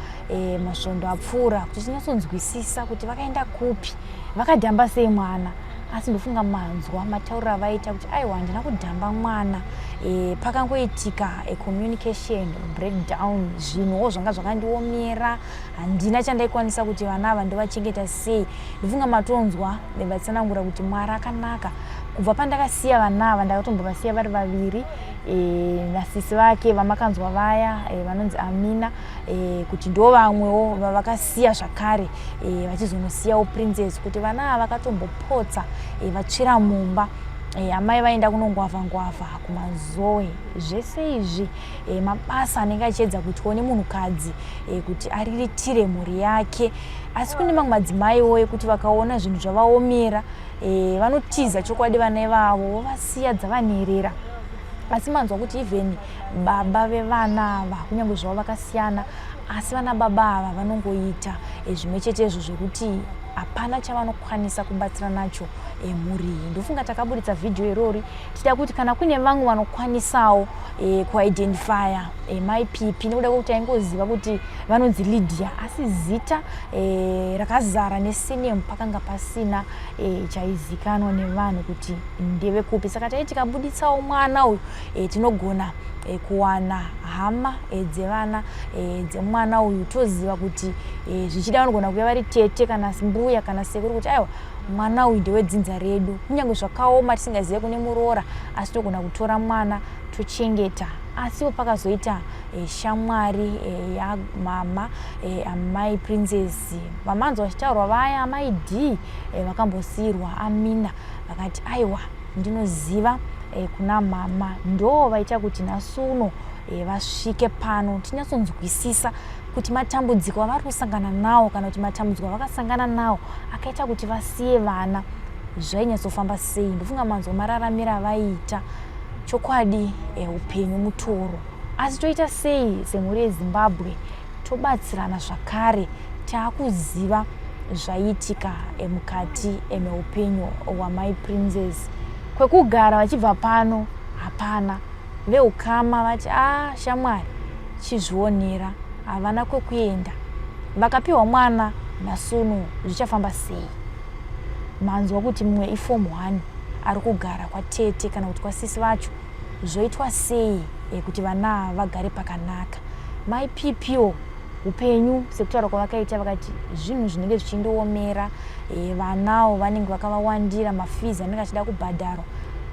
masvondo apfuura kuti tinyatsonzwisisa kuti vakaenda kupi, vakadhamba sei mwana. Asi ndofunga manzwa matauriro avaita kuti aiwa, handina kudhamba mwana, pakangoitika communication breakdown, zvinhuwo zvanga zvakandiomera, handina chandaikwanisa kuti vana ava ndovachengeta sei. Ndofunga matonzwa vatsanangura kuti Mwari akanaka. Kubva pandakasiya vana ava, ndakatombovasiya vari vaviri nasisi vake vamakanzwa vaya vanonzi Amina, kuti ndo vamwewo vavakasiya zvakare, vachizonosiyawo Princess, kuti vana ava vakatombopotsa vatsvira mumba, amai vaenda kunongwavha ngwavha kumazoe. Zvese izvi mabasa anenge achiedza kuitwawo nemunhukadzi kuti ariritire mhuri yake. Asi kune mamwe madzimaiwo ekuti vakaona zvinhu zvavaomera, vanotiza chokwadi vana ivavo, vovasiya dzavanherera. Asi manzwa kuti even baba vevana ava, kunyange zvavo vakasiyana, asi vana baba ava vanongoita zvimwe chetezvo zvekuti hapana chavanokwanisa kubatsira nacho mhuri iyi. Ndofunga takaburitsa vhidhiyo irori tida kuti kana kune vamwe vanokwanisawo kuidentifya mai Pipi, nekuda kwekuti aingoziva kuti vanonzi Lydia, asi zita rakazara nesurname pakanga pasina chaizikanwa nevanhu kuti ndevekupi. Saka tai tikabuditsawo mwana uyu, tinogona kuwana hama dzevana, dzemwana uyu, toziva kuti zvichida vanogona kuva vari tete kana mbuya kana sekuru, kuti aiwa, mwana uyu ndewedzinza redu. Kunyange zvakaoma tisingazive kune muroora, asi togona kutora mwana tochengeta. Asiwo pakazoita shamwari yamama, amai Princess vamanzwa vachitaurwa vaya, amai D, vakambosiyirwa Amina, vakati aiwa, ndinoziva kuna mama, ndo vaita kuti nhasi uno. e, vasvike pano tinyatsonzwisisa kuti matambudziko avari kusangana nawo kana kuti matambudziko avakasangana nawo akaita kuti vasiye vana zvainyatsofamba sei. Ndofunga manzwa mararamiro avaiita. Chokwadi e, upenyu mutoro, asi toita sei semhuri yeZimbabwe? Tobatsirana zvakare. Taakuziva zvaiitika e, mukati e, meupenyu hwamai Princess. Kwekugara vachibva pano hapana. Veukama vati a ah, shamwari chizvionera, havana kwekuenda. Vakapiwa mwana naSunu zvichafamba sei? Manzwa kuti mumwe iform 1 ari kugara kwatete kana kuti kwasisi vacho. Zvoitwa sei kuti vana vagare pakanaka? Mai Pipio upenyu sekutaura kwavakaita vakati zvinhu zvinenge zvichindoomera, vanawo vanenge vakavawandira, mafizi anenge achida kubhadharwa.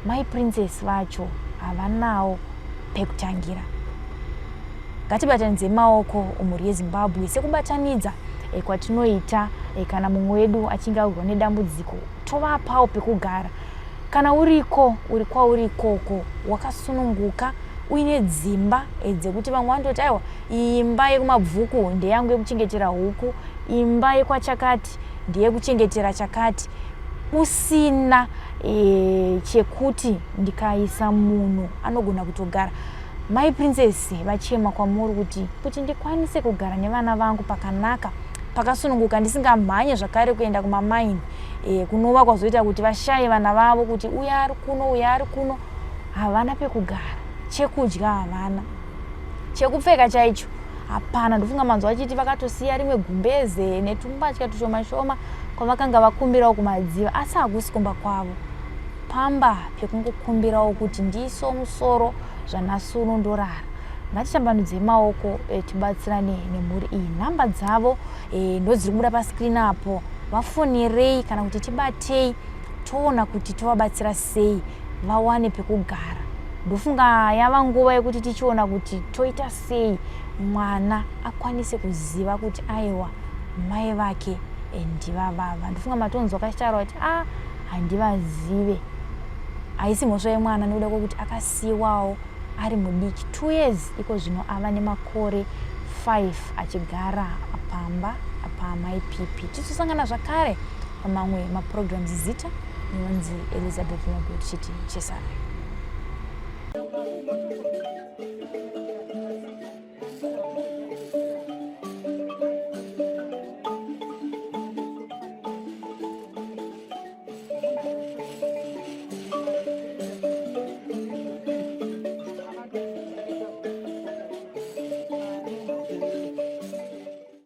Mai Princess vacho havanawo pekutangira. Ngatibatanidze maoko mhuri yeZimbabwe sekubatanidza kwatinoita kana mumwe wedu achinge awirwa nedambudziko, tovapawo pekugara. Kana uriko uri kwauri ikoko wakasununguka uine dzimba dzekuti vamwe vanototi aiwa, iyi imba yekuMabvuku ndeyangu yekuchengetera huku, imba yekwachakati ndeyekuchengetera chakati, usina chekuti ndikaisa munhu anogona kutogara. Mai Princess vachema kwamuri kuti ndikwanise kugara nevana vangu pakanaka pakasununguka, ndisingamhanye zvakare kuenda kumamaini kunova kwazoita kuti vashaye vana vavo, kuti uya ari kuno, uya ari kuno. Havana pekugara, chekudya havana, chekupfeka chaicho hapana. Ndofunga manzwa achiti vakatosiya rimwe gumbeze netumbatya tushoma shoma kwavakanga vakumbirawo kumadziva, asi hakusi kumba kwavo. Pamba pekungokumbirawo kuti ndiisewo musoro zvanhasi uno ndorara. Ngatitambanudzei maoko tibatsirane nemhuri iyi. Nhamba dzavo ndodziri kubuda paskrini apo, vafonerei kana kuti tibatei toona kuti tovabatsira sei vawane pekugara. Ndofunga yava nguva yekuti tichiona kuti toita sei mwana akwanise kuziva kuti aiwa mai vake ndivavava. Ndofunga matonzwa kachitaura kuti a handivazive. Haisi mhosva yemwana nekuda kwekuti akasiyiwawo ari mudiki 2 years, iko zvino ava nemakore 5 achigara pamba pamai Pipi. Tichosangana zvakare pamamwe maprograms. Zita inonzi Elizabeth Nobel, tichiti chesare.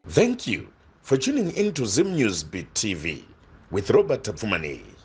Thank you for tuning in to Zim News Beat TV with Robert Tapfumaneyi.